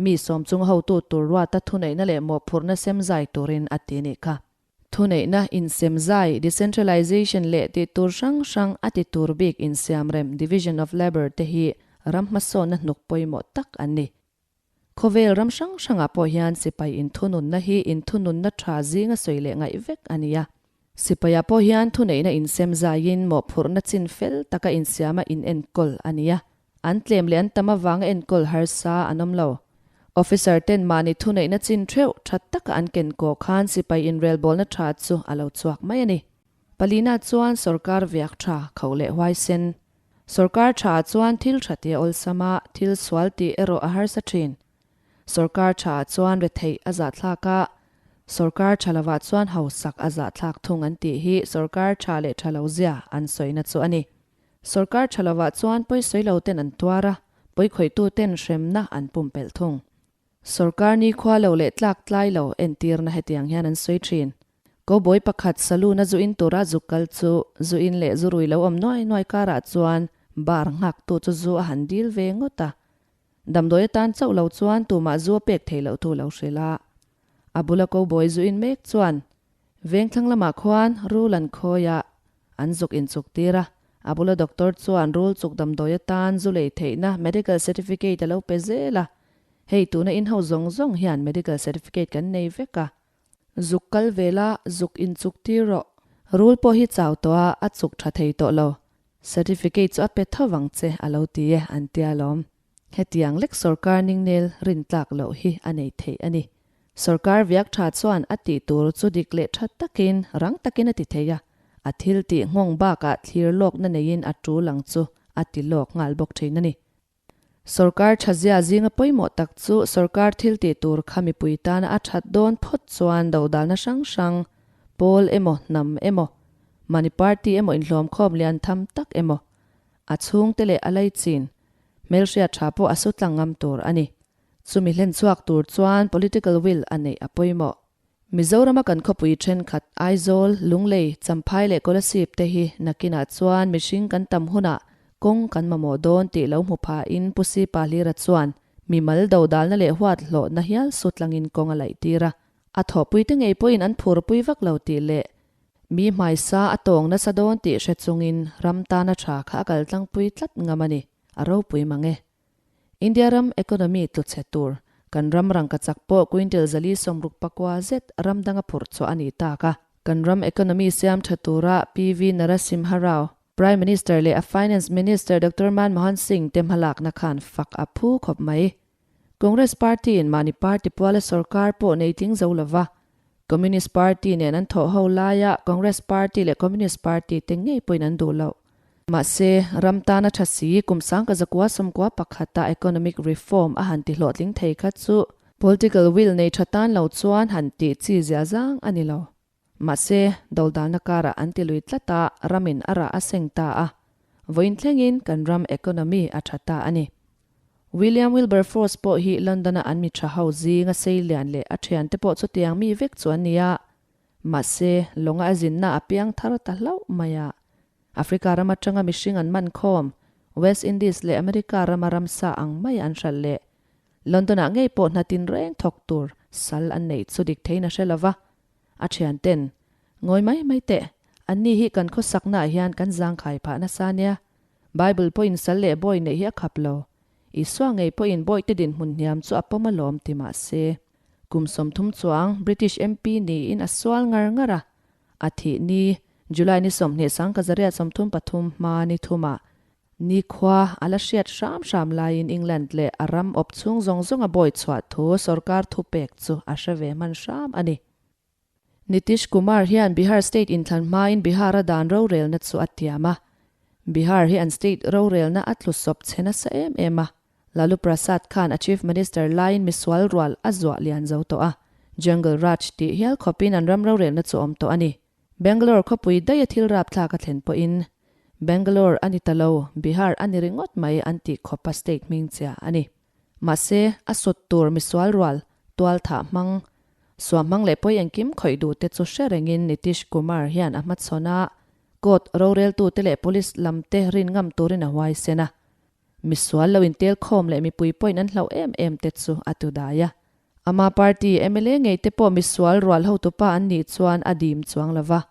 mi sawm chunga hotu tur ruata thuneihna leh mawhphurhna sem zai turin a ti nih kha. Thuneihna insem zai, decentralization, leh tih tur hrang hrang a ti tur bik insiamrem, division of labour, te hi ram hmasawnna hnuk pawimawh tak an ni. Khawvel ram hrang hrangah pawh hian sipai inthununna hi inthununna tha zinga sawi leh ngaih vek a ni a. Sipaiah pawh hian thuneihna insem zaiin mawhphurhna chin fel taka insiama inenkawl a ni a. An tlem leh an tam avanga enkawl harsa an awm lo. Officer ten mahni thuneihna chin theuh tha taka an ken kawh khan sipai inrelbawlna tha chu a lo chhuak mai a ni. Palina chuan sorkar viak tha kho leh huaisen. Sorkar tha chuan thil tha tih a awlsam a, thil sual tih erawh a harsa thin. Sorkar tha chuan retheih a zahthlak a, sorkar tha lovah chuan hausak a zahthlak thung an tih hi sorkar tha leh tha lo zia an sawina chu a ni. Sorkar tha lovah chuan pawisawi lo ten an tuar a, pawikhawihtu ten hremna an pumpelh thung. Sorkar nikhua lo leh tlak tlai lo entirna hetiang hian an sawi thin. Cowboy pakhat saloon a zu in tura zuk kal chu zu in leh zu rui lo awm nuai nuai karah chuan bar nghaktu chu zu a han dil ve ngawt a. Damdawi atan chauh lo chuan tumah zu a pek theih loh thu lo hrilh a. A bula cowboy zu in mek chuan vengthlang lamah khuan rul an khawi a, an zuk inchuk tir a. A bula doctor chuan rul chuk damdawi atan zu lei theihna medical certificate a lo pe zel a. Hei tuna in ho zawng zawng hian medical certificate kan nei vek a. Zuk kal ve la, zuk inchuk tir rawh. Rul pawh hi chau tawh a, a chuk tha thei tawh lo. Certificate chu a pe tho vang che a lo ti e an tia lawm. Hetiang lek sorkar ningnel rintlak loh hi a nei theih a ni. Sorkar viak tha chuan a tih tur chu dik leh tha takin, rang takin a ti thei a, a thil tih nghawng bakah thlir lawkna neiin a tul ang chu a ti lawk nghal bawk thin a ni. Sorkar tha zia zinga pawimawh tak chu sorkar thil tih tur kha mipui tana a that dawn phawt chuan dodalna hrang hrang, pawl emaw, hnam emaw, mahni party emaw inhlawmkhawm lian tham tak emaw, a chhungte leh a laichin, hmelhriat tha pawh a su tlang ngam tur a ni. Chumi hlen chhuak tur chuan political will a neih a pawimawh. Mizorama kan khawpui thenkhat Aizawl, Lunglei, Champhai leh Kolasib te hi nakinah chuan mihring kan tam hunah kawng kan mamawh dawn tih lo hmu phahin Pu Sipa Hlira chuan mimal dodalna leh huat hlawhna hial su tlangin kawng a laih tir a. A thawhpuite ngei pawhin an phurpui vak lo tih leh mi hmaisa a tawng nasa dawn tih hre chungin ram tana tha kha a kal tlangpui tlat ngam a ni, a ropui mang e. India ram economy tlu chhe tur, kan ram rangkachak pawh quintal 469 zet ram danga phurh chhuah a ni tak a. Kan ram economy siam tha tura PV Narasimha Rao, Prime Minister leh a Finance Minister Doctor Manmohan Singh te hmalakna khan fak a phu khawp mai. Congress Party in mahni party puala sorkar pawh nei tling zo lova, Communist Party nen an thawh ho laia Congress Party leh Communist Party te ngei pawhin an duh loh. Mahse, ram tana tha si kum 1991 a economic reform a han ti hlawhtling thei kha chu political will nei tha tan lo chuan han tih chi zia zang a ni lo. Mahse, dodalna karah an ti lui tlat a, ramin a rah a seng ta a. Vawiin thlengin kan ram economy a tha ta a ni. William Wilberforce pawh hi London-a an mi tha ho zinga sei lian leh a thiante pawh chutiang mi vek chu an ni a. Mahse, lawnga a zinna a piang thar ta hlauh mai a. Africa ram atanga mihring an man khawm, West Indies leh America rama ramsa ang mai an hralh leh London-ah ngei pawh hna tinreng thawk tur sal an neih chu dik theiin a hre lo va. A thianten, Ngawi mai mai teh, anni hi kan khawsaknaah hian kan zangkhai phah nasa nia. Bible pawhin sal leh bawi neih hi a khap lo. Isua ngei pawhin bawihte dinhmun hniam chu a pawm alawm ti mah se. Kum 30 chuang British MP niin a sual ngar ngar a. A thih ni, July ni 20 1833 hma ni thumah Nikhua a la hriat hram hram laiin England leh a ram awp chhung zawng zawng a bawi chhuah thu sorkar thupek chu a hre ve hman hram a ni. Nitish Kumar hian Bihar state inthlan hmain Bihar-a dan rorelna chu a tiam a. Bihar hi an state rorelna a tlu sawp chhe nasa em em a. Lalu Prasad khan a Chief Minister laiin misual rual a zuah lian zo tawh a. Jungle Raj tih hial khawpin an ram rorelna chu awm tawh a ni. Bangalore khawpui daih a thil rapthlak a thlen pawhin Bangalore a ni ta lo, Bihar a ni ringawt mai an tih khawpa state hming chia a ni. Mahse, a sut tur misual rual, tual thah hmang, suam hmang leh pawi engkim khawih duh te chu hre rengin Nitish Kumar hian a hmachhawn a, court roreltute leh police lam te rin ngam turin a huaisen a. Misual lo intel khawm leh mipui pawhin an hlauh em em te chu a tu dai a. Ama party mla ngei te pawh misual rual hotupa an nih chuan a dim chuang lo va,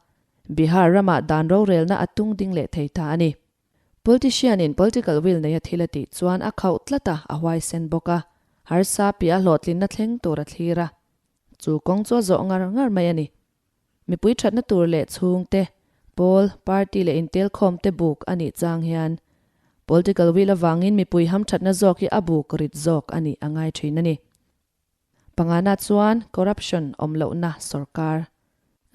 Bihar ramah dan rorelna a tung ding leh thei ta a ni. Politician in political will neia thil a tih chuan a khauh tlat a, a huaisen bawk a, harsa piah hlawhtlinna thleng tur a thlir a. Chu kawng chu a zawh ngar ngar mai a ni. Mipui thatna tur leh chhungte, pawl, party leh intelkhawmte buk a nih chang hian political will avangin mipui hamthatna zawk hi a buk rit zawk a nih a ngai thin a ni. Pangana chuan corruption awm lohna sorkar.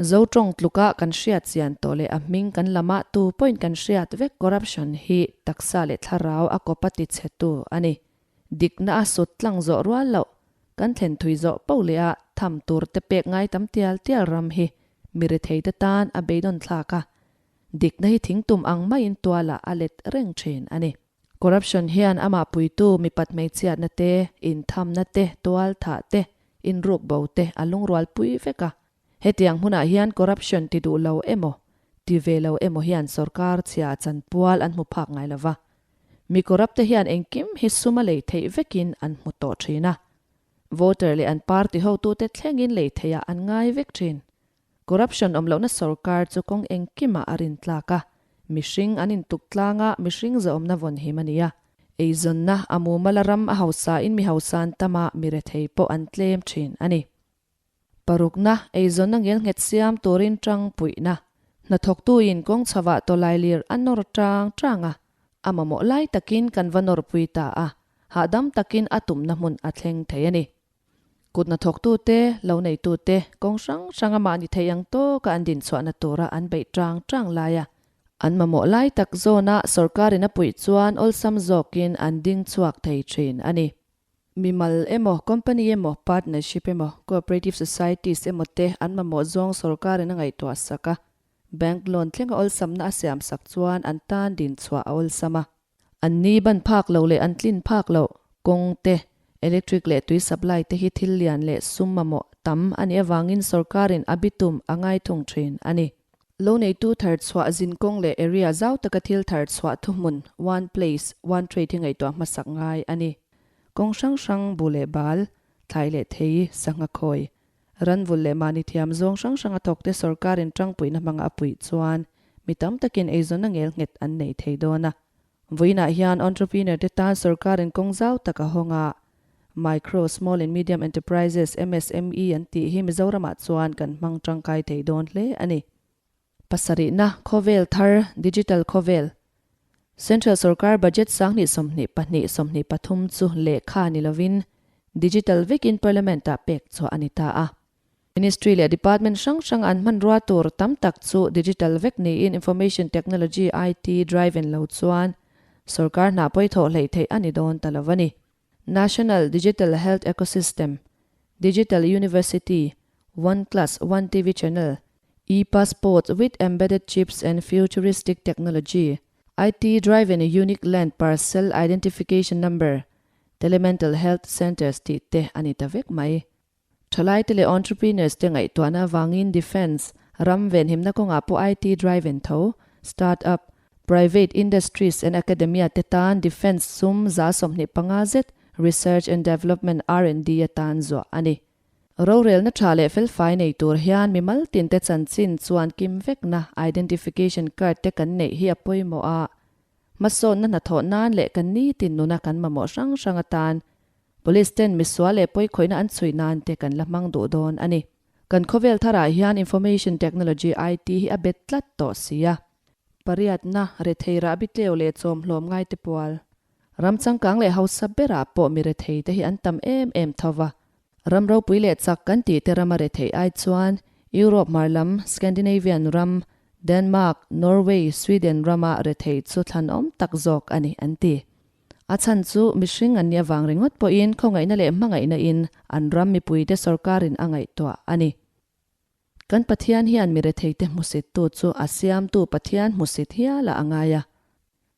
Zotawng tluka kan hriat chian tawh leh a hming kan lamah tu pawhin kan hriat vek corruption hi taksa leh thlarau a kawpa tichhetu a ni. Dikna a sut tlang zawh rual loh, kan thlen thui zawh poh leh a tham tur te pek ngai tam tial tial ram hi mi rethei te tan a beidawn thlak a, dikna hi thingtum ang maiin tualah a let reng thin a ni. Corruption hian amah puitu mipat hmeichhiatna te, inthamna te, tual thah te, inruk bo te a lungrual pui vek a. Hetiang hmunah hian corruption ti duh lo emaw, ti ve lo emaw hian sorkar chhia chanpual an hmu phak ngai lo va. Mi corrupt te hian engkim hi sum a lei theih vekin an hmu tawh thin a. Voter leh an party hotute thlengin lei theihah an ngai vek thin. Corruption awm lohna sorkar chu kawng engkimah a rintlak a. Mihring an intuk tlang a, mihring zawhawmna vawn him a ni a. Eizawnna a mumal a ram a hausain mi hausa an tam a, mi rethei pawh an tlem thin a ni. Parukna, eizawnna ngelnghet siam turin tang puihna. Hnathawktuin kawng chhovah tawlailir a nawr tang tang a, a mamawh lai takin kan va nawrpui ta a, hahdam takin a tumna hmun a thleng thei a ni. Kut hnathawktute, lo neitute, kawng hrang hranga mahni thei ang tawka an dinchhuahna tura an beih tang tang laia an mamawh lai tak zawna sorkarin a puih chuan awlsam zawkin an ding chhuak thei thin a ni. Mimal emaw, company emaw, partnership emaw, cooperative societies emaw te an mamawh zawng sorkarin a ngaihtuah sak a, bank loan thlenga awlsamna a siamsak chuan an tan dinchhuah a awlsam a. An ni ban phak lo leh an tlin phak loh kawng te, electric leh tui supply te hi thil lian leh sum mamawh tam a nih avangin sorkarin a bitum a ngai thung thin a ni. Lo neitu thar chhuah zin kawng leh area zau taka thil thar chhuah thuhmun, one place, one trade hi ngaihtuah hmasak ngai a ni. Kawng hrang hrang, bu leh bal, thlai leh thei, sangha khawi, ranvul leh mahni thiam zawng hrang hrang a thawkte sorkarin tangpuihna hmanga a puih chuan mi tam takin eizawnna ngel nghet an nei thei dawn a. Vawiinah hian entrepreneur te tan sorkarin kawng zau tak a hawng a, Micro, Small and Medium Enterprises, MSME, an tih hi Mizoramah chuan kan hmang tangkai thei dawn hle a ni. Pasarihna, Khawvel thar, Digital khawvel. Central sorkar budget sanghnih 22 23 chu lehkha ni lovin digital vekin Parliament-ah pek chhuah a ni ta a. Ministry leh department hrang hrang an hmanrua tur tam tak chu digital vek niin Information Technology, IT, driven lo chuan sorkar hna pawi thawh hleih theih a ni dawn ta lo a ni. National Digital Health Ecosystem, Digital University, One Class, One TV Channel, E-Passport with Embedded Chips and Futuristic Technology, IT driven Unique Land Parcel Identification Number, Telemental Health Centres tih te a ni ta vek mai. Thalaite leh entrepreneurs te ngaihtuahna avangin defence, ram venhimna kawngah pawh IT driven tho, start-up, private industries and academia te tan defence sum 25 zet research and development, R&D, atan zuah a ni. Rorelna tha leh felfai nei tur hian mimal tinte chanchin chuan kim vekna identification card te kan neih hi a pawimawh a, hmasawnna hnathawh nan leh kan nitin nuna kan mamawh hrang hrang atan Police ten misual leh pawikhawihna an chhui nan te kan la hmang duh dawn a ni. Kan khawvel tharah hian Information Technology, IT, hi a bet tlat tawh si a. Pariatna, rethei rahbi tleu leh chawmhlawm ngai te pual. Ram changkang leh hausa berah pawh mi rethei te hi an tam em em tho va. Ram ropui leh chak kan tih te rama rethei ai chuan Europe hmar lam, Scandinavian ram, Denmark, Norway, Sweden rama rethei chu thlanawm tak zawk a ni an ti. A chhan chu mihring an nih avang ringawt pawhin khawngaihna leh hmangaihna in an ram mipuite sorkarin a ngaihtuah a ni. Kan Pathian hian mi retheite hmusittu chu a siamtu Pathian hmusit hialah a ngai a.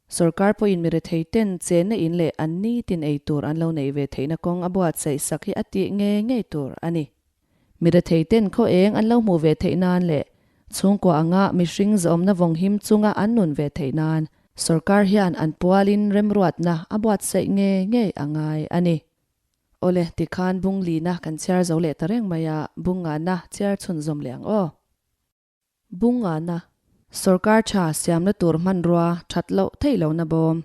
Sorkar pawhin mi retheiten chenna in leh an nitin ei tur an lo neih ve theihna kawng a buatsaih sak hi a tih ngei ngei tur a ni. Mi retheiten khaw eng an lo hmuh ve theih nan leh chhungkua anga mihring zawmna vawng him chunga an nun ve theih nan sorkar hian an pualin remruatna a buatsaih ngei ngei a ngai a ni. Awle, tikhan bung lina kan chhiar zo leh ta reng mai a, bung ngahna chhiar chhunzawm leh ang aw. Bung ngahna, sorkar tha siamna tur hmanrua that loh theih lohna bawm.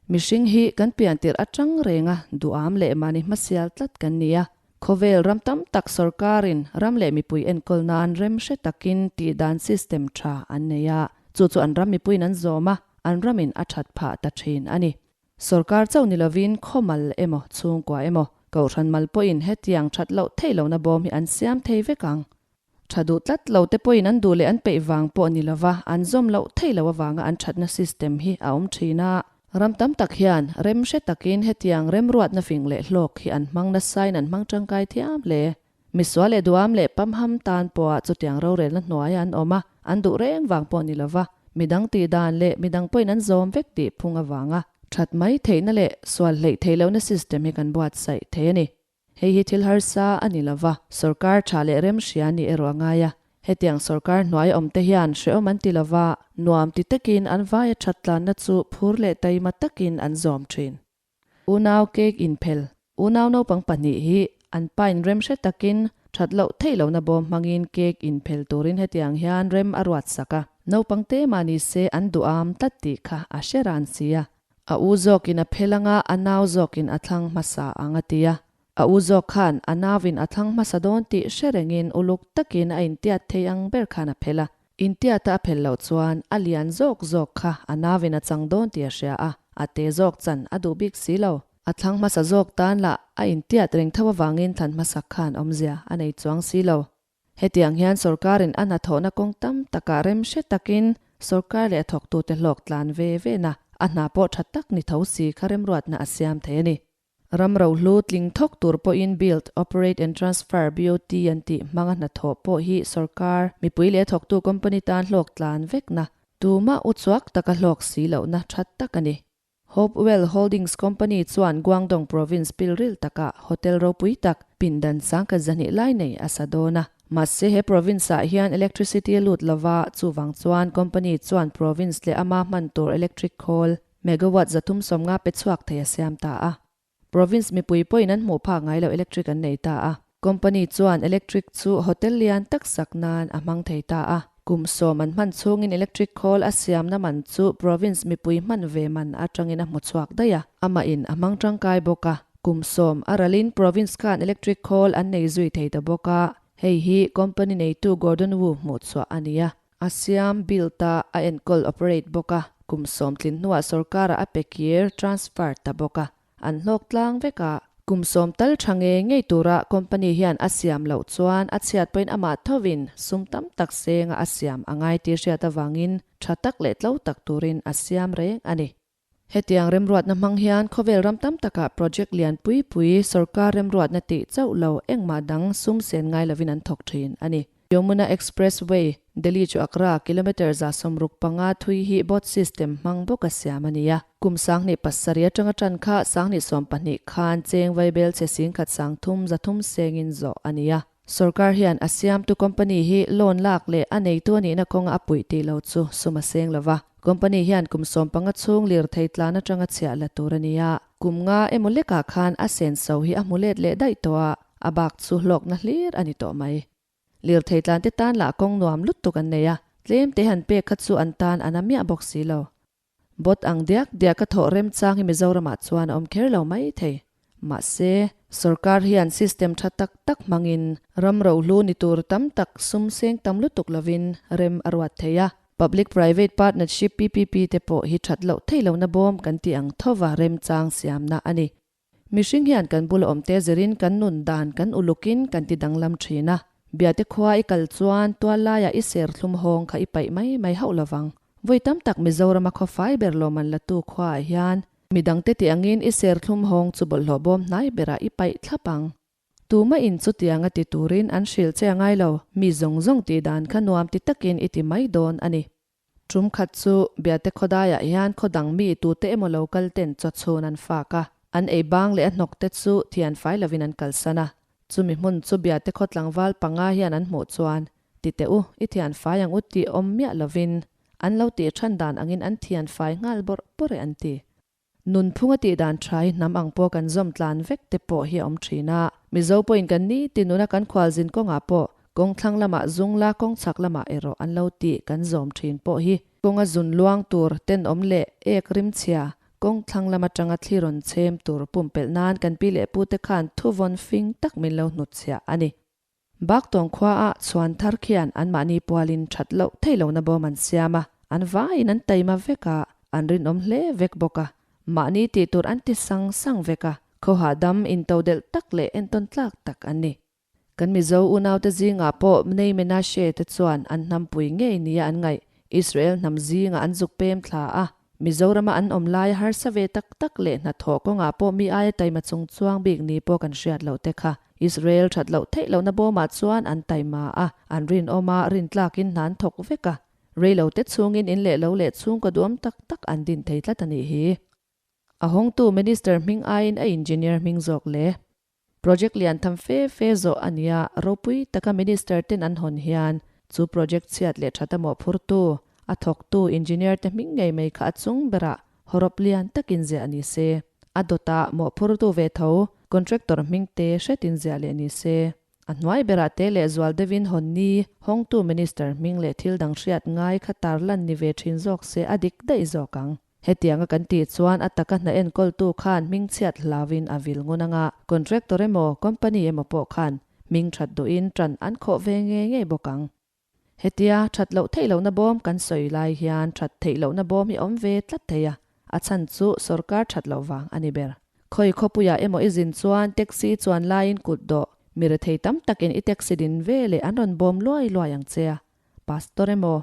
Mihring hi kan pian tirh atang renga duham leh mahni hmasial tlat kan ni a. Khawvel ram tam tak sorkarin ram leh mipui enkawl nan rem hre takin tihdan system tha an nei a, chu chu an ram mipuiin an zawm a, an ramin a that phah ta thin a ni. Sorkar chauh ni lovin khawmal emaw chhungkua emaw kohhran mal pawhin hetiang that loh theih lohna bawm hi an siam thei vek ang. Tha duh tlat lo te pawhin an duh leh an peih vang pawh ni lova an zawm loh theih loh avanga an thatna system hi a awm thin a. Ram tam tak hian rem hre takin hetiang remruatna fing leh hlawk hi an hmang nasain an hmang tangkai thiam hle. Misual leh duam leh pamham tan pawha chutiang rorelna hnuaia an awm a, an duh reng vang pawh ni lova midang tih dan leh midang pawhin an zawm vek tih phung avanga that mai theihna leh sual hleih theih lohna system hi kan buatsaih thei a ni. Hei hi thil harsa a ni lo va, sorkar tha leh rem hria nih erawh a ngai a. Hetiang sorkar hnuai awmte hian hrehawm an ti lo va, nuam ti takin an vaia that tlanna chu phur leh taima takin an zawm thin. Unau cake inphel, Unau naupang pahnih hi an pain rem hre takin that loh theih lohna bawm hmangin cake inphel turin hetiang hian rem a ruat sak a. Naupang te mah ni se an duham tlat tih kha a hre ran si a. A u zawkin a phel anga a nau zawkin a thlang hmasa ang a ti a. A u zawk khan a nauin a thlang hmasa dawn tih hre rengin uluk takin a intiat thei ang ber khan a phel a. Intiata a phel loh chuan a lian zawk zawk kha a nauin a chang dawn tih a hria a, a te zawk chan a duh bik si lo. A thlang hmasa zawk tan lah a intiat reng tho avangin thlan hmasak khan awmzia a nei chuang si lo. Hetiang hian sorkarin a hnathawhna kawng tam takah rem hre takin sorkar leh a thawktute hlawk tlan ve vena a hna pawh tha tak ni tho si kha remruatna a siam thei a ni. Ram rohlu tling thawk tur pawhin Build, Operate and Transfer, BOT, an tih hmanga hnathawh pawh hi sorkar, mipui leh a thawktu company tan hlawk tlan vekna, tumah uchuak taka hlawk si lohna tha tak a ni. Hopewell Holdings Company chuan Guangdong Province pilril takah hotel ropui tak, pindan sangkhat zahnih lai nei a sa dawn a. Mahse he province-ah hian electricity a lut lova, chuvang chuan company chuan province leh ama hman tur electric khawl megawatt 350 pe chhuak thei a siam ta a. Province mipui pawhin an hmuh phak ngai lo electric an nei ta a. Company chuan electric chu hotel lian tak sak nan a hmang thei ta a. Kum sawm an hman chhungin electric khawl a siamna man chu province mipui hman ve man atangin a hmu chhuak daih a. Amah in a hmang tangkai bawk a. Kum sawm a ralin province khan electric khawl an nei zui thei ta bawk a. Hei hi company neitu Gordon Wu hmuh chhuah a ni a. A siam, build, a, a enkawl, operate, bawk a. Kum sawm tlin hnuah sorkarah a pe kir, transfer, ta bawk a. An hlawk tlang vek a. Kum sawm tal tha ngei ngei tura company hian a siam loh chuan a chhiat pawhin amah thovin sum tam tak senga a siam a ngai tih hriat avangin tha tak leh tlo tak turin a siam reng a ni. Hetiang remruatna hmang hian khawvel ram tam takah project lian pui pui sorkar remruatna tih chauh lo engmah dang sum sen ngai lovin an thawk thin a ni. Yamuna Expressway, Delhi chu Agra, kilometre 65 thui hi bot system hmang bawk a siam a ni a. Kum 2007 atanga tan kha 2020 khan cheng vaibel chhe 10,000 300 sengin zawh a ni a. Sorkar hian a siamtu company hi loan lak leh a neitu a nihna kawnga a puih tih lo chu sum a seng lova. Company hian kum 15 chhung lirthei tlan atanga chhiah la tur a ni a. Kum nga emaw lekah khan a senso hi a hmu let leh daih tawh a, a bak chu hlawkna hlir a ni tawh mai. Lirthei tlante tan lah kawng nuam lutuk an nei a, tlem te han pek kha chu an tan a na miah bawk si lo. Bot ang diak diak a thawh remchang hi Mizoramah chuan a awm kher lo mai thei. Mahse, sorkar hian system tha tak tak hmangin ram rohlu ni tur tam tak sum seng tam lutuk lovin rem a ruat thei a. Public Private Partnership, PPP, te pawh hi that loh theih lohna bawm kan tih ang thova remchang siamna a ni. Mihring hian kan bula awmte zirin kan nun dan kan ulukin kan ti danglam thin a. Biate khua i kal chuan tual laiah i ser thlum hawng kha i paih mai mai hauh lovang. Vawi tam tak Mizorama khaw fai ber lawm an latu khuaah hian midangte tih angin i ser thlum hawng chu bawlhhlawh bawm hnai berah i paih thlap ang. Tuma in chutianga ti turin an hrilh che a ngai lo, mi zawng zawng tih dan kha nuam ti takin i ti mai dawn a ni. Tum khat chu Biate khawdaiah hian khaw dang mi tute emaw lo kal ten chaw chhun an fak a, an ei bang leh a hnawk te chu thian fai lovin an kalsan a. Chumi hmun chu Biate khaw tlangval panga hian an hmuh chuan, Ti teh u, i thian fai ang u tih awm miah lovin an lo tih than dan angin an thian fai nghal bawrh bawrh e an ti. Nunphung a tih dan tha hi hnam ang pawh kan zawm tlan vek te pawh hi a awm thin a. Mizo pawhin kan ni ti nuna kan khualzin kawngah pawh kawng thlang lamah zung la kawng chhak lamah erawh an lo tih kan zawm thin pawh hi kawnga zun luang tur tenawm leh ek rimchhia kawng thlang lam atanga thli rawn chhem tur pumpelh nan kan pi leh pute khan thuvawn fing tak min lo hnutchhiah a ni. Baktawng khuaah chhuan thar khian anmahni pualin that loh theih lohna bawm an siam a, an vaiin an taima vek a, an rinawm hle vek bawk a, mahni tih tur an ti sang sang vek a, khawhah dam intodelh tak leh entawn tlak tak an ni. Kan Mizo unaute zingah pawh Bnei Menashe te chuan an hnampui ngei nia an ngaih, Israel hnam zingah an zuk pem thla a, Mizorama an awm laia harsa ve tak tak leh hnathawh kawngah pawh mi aia taima chung chuang bik ni pawh kan hriat loh te kha Israel that loh theih lohna bawmah chuan an taima a, an rinawm a, rintlakin hna an thawk vek a. Reilo te chhungin in leh lo leh chhungkaw duam tak tak an din thei tlat a nih hi. A hawngtu Minister hming aiin a engineer hming zawk le. Project lian tham fe fe zawh a nia, ropui taka Minister ten an hawn hian chu project chhiat leh that a mawhphurtu, a thawktu engineer te hming ngei mai kha a chung berah hawrawp lian takin ziah ni se. A dawtah mawhphurtu ve tho contractor hming te hretin ziah leh ni se. A hnuai berah te leh zual deuhin hawn ni, hawngtu Minister hming leh thil dang hriat ngai kha tarlan ni ve thin zawk se a dik daih zawk ang. Hetianga kan tih chuan a taka hna enkawltu khan hmingchhiat hlauin a vil ngun anga, contractor emaw company emaw pawh khan hming that duhin tan an khawh ve ngei ngei bawk ang. Hetia that loh theih lohna bawm kan sawi lai hian that theih lohna bawm hi awm ve tlat thei a, a chhan chu sorkar that loh vang a ni ber. Khawi khawpuiah emaw i zin chuan taxi chuan laiin kut dawh, mi rethei tam takin i taxi din ve leh an rawn bawm luai luai ang che a, pastor emaw,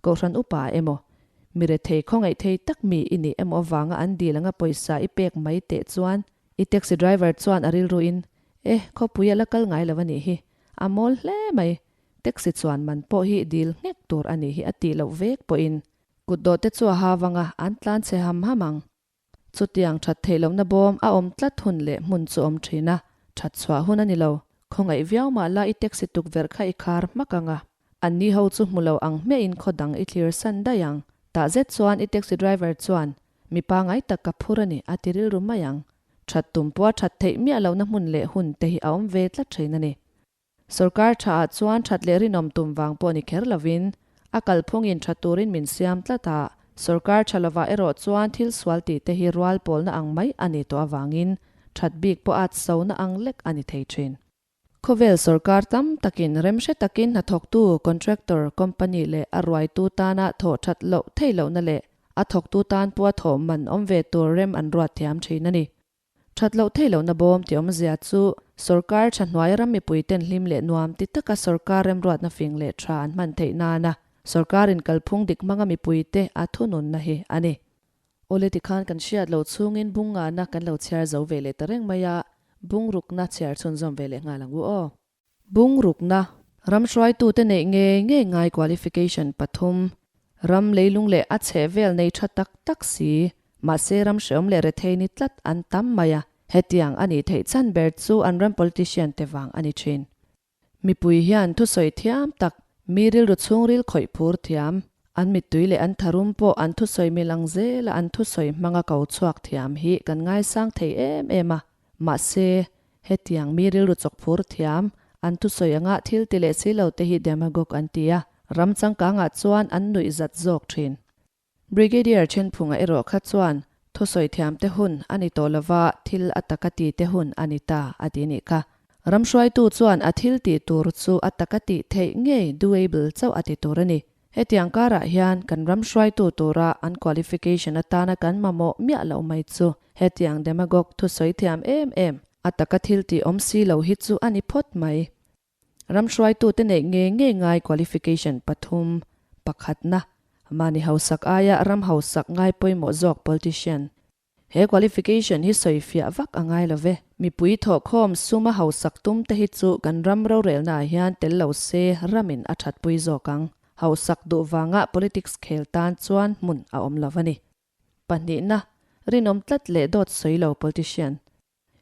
kohhran upa emaw, mi rethei khawngaih thei tak mi i nih emaw avanga an dil anga pawisa i pek mai teh chuan i taxi driver chuan a rilruin, Eh, khawpui a la kal ngai lo a nih hi, a mawl hle mai, Taxi chuan man pawh hi dil nghek tur a nih hi a tih loh vek pawhin kutdawh te chu a ha vang a, an tlan chhe ham ham ang. Chutiang that theih lohna bawm a awm tlat hun leh hmun chu awm thin a, that chhuah hun a ni lo. Khawngaih viau mah la i taxi tukverh kha i khar hmak ang a, anni ho chu hmu lo ang hmiahin khaw dang i thlir san daih ang. Tah zet chuan i taxi driver chuan mi pangai tak ka phur a ni a ti rilru mai ang. That tum pawha that theih miah lohna hmun leh hun te hi a awm ve tlat thin a ni. Sorkar tha ah chuan that leh rinawm tum vang pawh ni kher lovin, a kalphungin tha turin min siam tlat a, sorkar tha lovah erawh chuan thil sual tih te hi rual pawlna ang mai a ni tawh avangin that bik pawh at sona ang lek a ni thei thin. Khawvel sorkar tam takin remhre takin hnathawktu, contractor, company leh a ruaitu tana thawh that loh theih lohna leh a thawktu tan pawha thawh man awm ve tur rem an ruat thiam thin a ni. That loh theih lohna bawm tih awmzia chu sorkar tha hnuai ram mipuiten hlim leh nuam ti taka sorkar remruatna fing leh tha an hman theih nana sorkarin kalphung dik hmanga mipuite a thununna hi a ni. Awle tikhan kan hriat loh chhungin bung ngahna kan lo chhiar zo ve leh ta reng mai a, bung rukna chhiar chhunzawm ve leh nghal ang u aw. Bung rukna, ram hruaitute neih ngei ngei ngai qualification pathum, ram leilung leh a chheh vel nei tha tak tak si, mahse ram hreawm leh rethei ni tlat an tam mai a, hetiang a nih theih chhan ber chu an ram politician te vang a ni thin. Mipui hian thusawi thiam tak, mi rilru chhungril khawih phur thiam, an mittui leh an tharum pawh an thusawi mil ang zela an thusawi hmanga ko chhuak thiam hi kan ngaisang thei em em a, Mahse, hetiang mi rilru chawkphur thiam, an thusawi anga thil ti leh si lo te hi demagogue an ti a, ram changkangah chuan an nuih zat zawk thin. Brigadier Thenphunga erawh kha chuan thusawi thiam te hun a ni tawh lova, thil a taka ti te hun a ni ta a ti nih kha. Ram hruaitu chuan a thil tih tur chu a taka tih theih ngei doable chauh a ti tur a ni. Hetiang karah hian kan ram hruaitu tura an qualification atana kan mamawh miah loh mai chu hetiang demagogue thusawi thiam em em, a taka thil tih awm si lo hi chu a ni phawt mai. Ram hruaitute neih ngei ngei ngai qualification pathum, pakhatna, mahni hausak aia ram hausak ngai pawimawh zawk politician, He qualification hi sawi fiah vak a ngai lo ve. Mipui thawhkhawm suma hausak tum te hi chu kan ram rorelna ah hian tel lo se ramin a thatpui zawk ang. Hausak duh vanga politics khel tan chuan hmun a awm lo a ni. Pahnihna, rinawm tlat leh dawt sawi lo politician.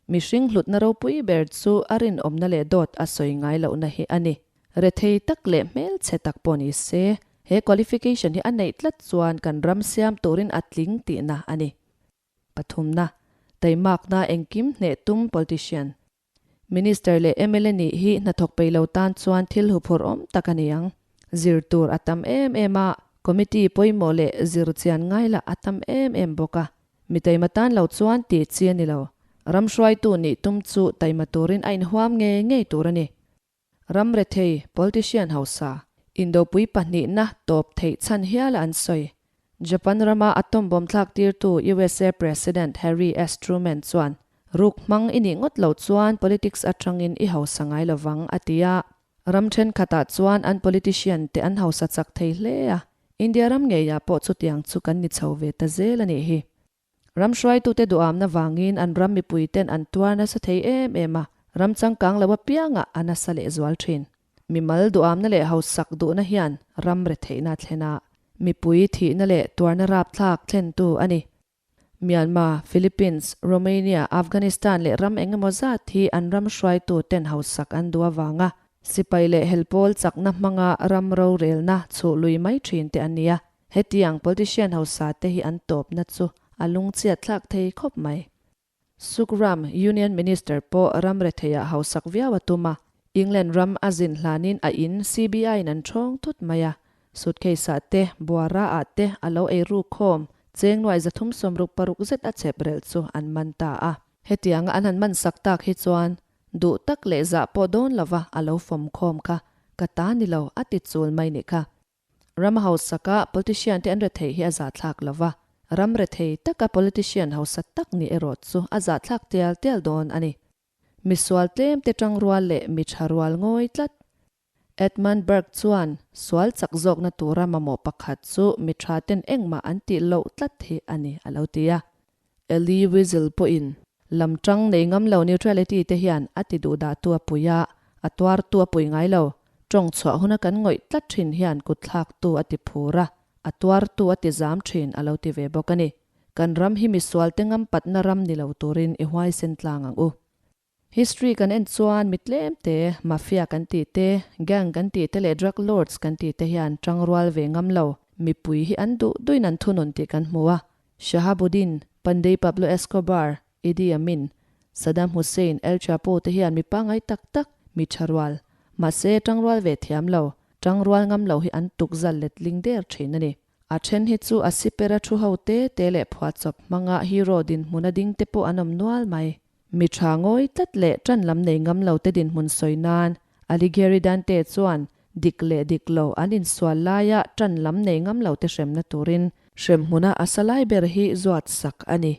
Mihring hlutna ropui ber chu a rinawmna leh dawt a sawi ngai lohna hi a ni. Rethei tak leh hmelchhe tak pawh ni se, he qualification hi a neih tlat chuan kan ram siam turin a tling tihna a ni. Pathumna, Taimakna engkim hneh tum politician, Minister leh mla nih hi hnathawk peih lo tan chuan thil huphurh awm tak a ni ang. Zir tur a tam em em a, committee pawimawh leh zir chian ngai lah a tam em em bawk a. Mi taima tan lo chuan tih chi a ni lo. Ram hruaitu nih tum chu taima turin a inhuam ngei ngei tur a ni. Ram rethei, politician hausa, indopui pahnihna tawp theih chhan hiala an sawi. Japan rama atom bomb thlak tirtu usa President Harry S Truman chuan, Ruk hmang i nih ngawt lo chuan politics atangin i hausa ngai lovang, a ti a. Ram thenkhatah chuan an politician te an hausa chak thei hle a, India ram ngeiah pawh chutiang chu kan ni chho ve ta zel a nih hi. Ram hruaitute duhamna vangin an ram mipuiten an tuar nasa thei em em a, ram changkang lo apiangah a nasa lehzual thin. Mimal duhamna leh hausak duhna hian ram retheihna a thlen a, mipui thihna leh tuarna rapthlak thlentu a ni. Myanmar, Philippines, Romania, Afghanistan leh ram eng emaw zat hi an ram hruaitu ten hausak an duh avanga sipai leh helpawl chakna hmanga ram rorelna chhuh lui mai thin te an ni a. Hetiang politician hausa te hi an tawpna chu a lungchhiat thlak thei khawp mai. Sukram, Union Minister pawh ram retheiah hausak viau a tum a. England ram a zin hlanin a in CBI in an ṭhawng thut mai a, suitcase ah te, buara ah te a lo ei ruk khawm, cheng nuai 366 zet a chep relh chu an man ta a. Hetianga an han man sak tak hi chuan duh tak leh zah pawh dawn lova a lo fawm khawm kha ka ta ni lo a ti chul mai nih kha. Ram hausaka politician te an rethei hi a zahthlak lova, ram rethei taka politician hausa tak nih erawh chu a zahthlak tial tial dawn a ni. Misual tlem te tangrual leh mi tha rual ngawi tlat. Edmund Burke chuan sual chak zawkna tura mamawh pakhat chu mi tha ten engmah an tih loh tlat hi a ni a lo ti a. Elie Wiesel pawhin lam tang nei ngam lo neutrality te hian a ti duh dah tu a pui a, a tuar tu a pui ngai lo. Tawng chhuah huna kan ngawih tlat thin hian kut thlak tu a ti phur a, a tuar tu a ti zam thin a lo ti ve bawk a ni. Kan ram hi misualte ngampatna ram ni lo turin i huaisen tlang ang u. History kan en chuan mi tlem te, mafia kan tih te, gang kan tih te leh drug lords kan tih te hian tangrual ve ngam lo. Mipui hi an duh duhin an thunun tih kan hmu a. Shahabuddin, Pandey Pablo Escobar, Idi Amin, Saddam Hussein, El Chapo te hian mi pangngai tak tak, mi tha rual, mahse tangrual ve thiam lo, tangrual ngam lo hi an tukzal letling der thin a ni. A then hi chu a sipera thu ho te te leh phuahchawp hmanga hero dinhmuna ding te pawh an awm nual mai. Mi tha ngawi tlat leh tan lam nei ngam lo te dinhmun sawi nan Alighieri Dante chuan dik leh dik lo an insual laia tan lam nei ngam lo te hremna turin hremhmuna a sa lai ber hi zuat sak a ni.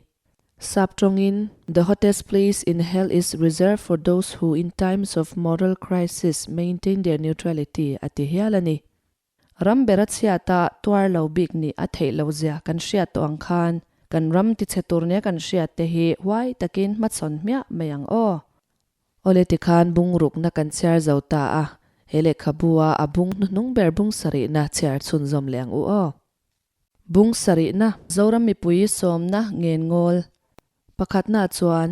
Sap tawngin, The hottest place in hell is reserved for those who in times of moral crisis maintain their neutrality a ti hial a ni. Ram ber a chhiata tuar lo bik nih a theih lo zia kan hriat tawh ang khan kan ram tichhe tur nia kan hriat te hi huai takin hmachhawn hmiah mai ang aw. Awle tikhan bung rukna kan chhiar zo ta a, he lehkhabu a a bung hnuhnung ber bung sarihna chhiar chhunzawm leh ang u aw. Bung sarihna. Zoram mipui sawmna ngen ngawl pakhatna chuan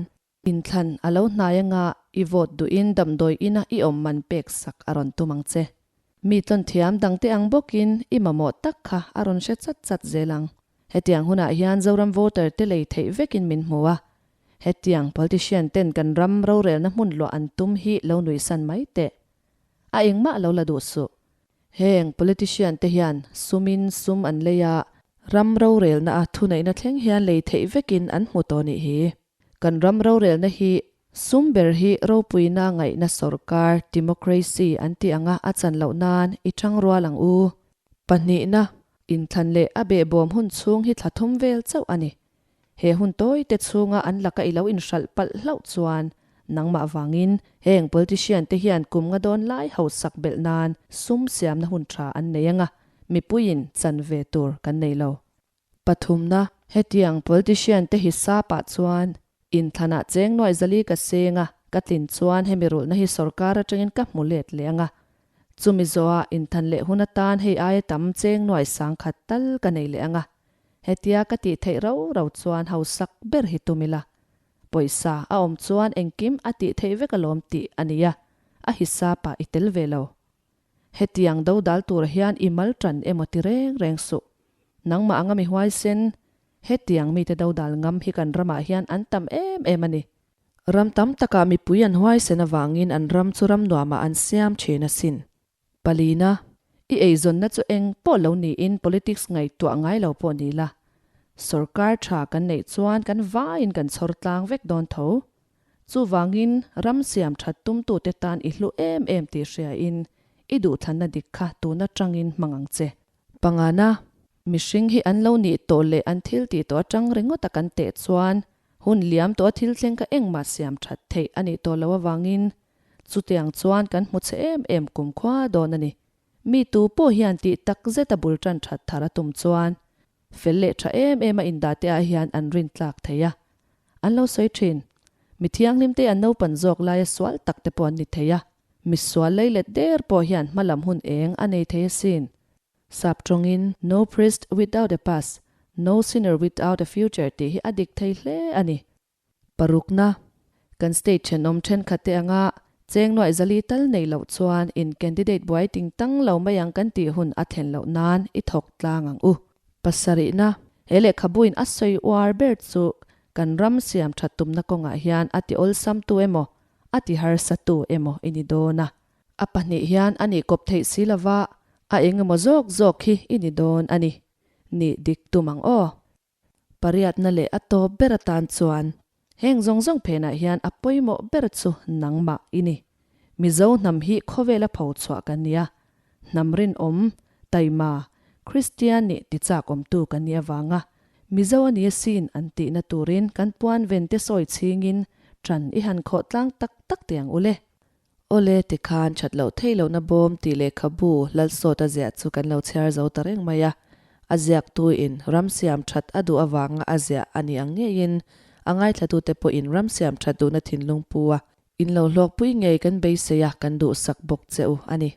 Inthlan a lo hnai anga i vote duhin damdawi ina i awm man pek sak a rawn tum ang che. Mi tlawn thiam dangte ang bawkin i mamawh tak kha a rawn hre chat chat zel ang. Hetiang hunah hian Zoram voter te lei theih vekin min hmu a. Hetiang politician ten kan ram rorelna hmun luah an tum hi lo nuihsan mai teh. A engmah lo la duh suh. Heng politician te hian sumin sum an lei a, ram rorelna a thuneihna thleng hian lei theih vekin an hmu tawh nih hi. Kan ram rorelna hi sum ber hi ropuina ngaihna sorkar, democracy, an tih anga a chan loh nan i tang rual ang u. Pahnihna, inthlan leh a behbawm hun chhung hi thla thum vel chauh a ni. He hun tawi te chhunga an laka i lo inhralh palh hlauh chuan nangmah vangin heng politician te hian kum nga dawn lai hausak belh nan sum siamna hun tha an nei anga mipuiin chan ve tur kan nei lo. Pathumna, Hetiang politician te hi sap ah chuan inthlanah cheng nuai zali ka seng a, ka tlin chuan hemi rulhna hi sorkar atangin ka hmu let leh anga. Chumi zawhah inthan leh hun atan hei aia tam cheng nuai sangkhat tal ka nei leh anga. Hetia ka tih theih rau rau chuan hausak ber hi tum ila. Pawisa a awm chuan engkim a tih theih vek alawm tih a nia, a hisap ah i tel ve lo. Hetiang dodal tur hian i mal tan emaw ti reng reng suh. Nangmah anga mi huaisen, hetiang mite dodal ngam hi kan ramah hian an tam em em a ni. Ram tam takah mipui an huaisen avangin an ram chu ram nuamah an siam thin asin. Palina, i eizawnna chu eng pawh lo niin politics ngaihtuah ngai lo pawh ni la. Sorkar tha kan neih chuan kan vaiin kan chhawr tlang vek dawn tho. Chuvangin, ram siam that tumtute tan i hlu em em tih hriain i duhthlanna dik kha tun atangin hmang ang che. Pangana, mihring hi an lo nih tawh leh an thil tih tawh atang ringawt a kan teh chuan hun liam tawh a thil thleng kha engmah siam that theih a nih tawh loh avangin chutiang chuan kan hmu che em em kumkhua dawn a ni. Mi tu pawh hian tih tak zet a bul tan that thar a tum chuan fel leh tha em em a indah te ah hian an rin tlak thei a, an lo sawi thin. Mi thianghlim te an naupan zawk laia sual tak te pawh an ni thei a, mi sual lei let der pawh hian hma lam hun eng a nei thei asin. Sap tawngin, No priest without a past, no sinner without a future tih hi a dik thei hle a ni. Parukna, Kan state thenawm thenkhat te anga cheng nuaih zali tal nei loh chuan in candidate buai ting tang lo mai ang kan tih hun a thlen loh nan i thawk tlang ang u. Pasarihna, He lehkhabuin a sawi uar ber chu kan ram siam that tumna kawngah hian a ti awlsam tu emaw? a ti harsatu emaw i ni dawn a. A pahnih hian a nih kawp theih si lova, a eng emaw zawk zawk hi i ni dawn a ni. Nih dik tum ang aw. Pariatna leh a tawp ber atan chuan heng zawng zawng phenah hian a pawimawh ber chu nangmah i ni. Mizo hnam hi khawvela pho chhuah kan ni a, hnam rinawm, taima, Kristian nih tichak awmtu kan nih avanga Mizo a ni asin an tihna turin kan puan vente sawi chhingin ṭan i han khawh tlang tak tak teh ang ule. Awle tikhan that loh theih lohna bawm tih lehkhabu Lalsawt a ziah chu kan lo chhiar zo ta reng mai a. A ziaktuin ram siam that a duh avanga a ziah a nih ang ngeiin a ngaithlatute pawhin ram siam that duhna thinlung pu a in lo hlawkpui ngei kan beisei a kan duhsak bawk che u a ni.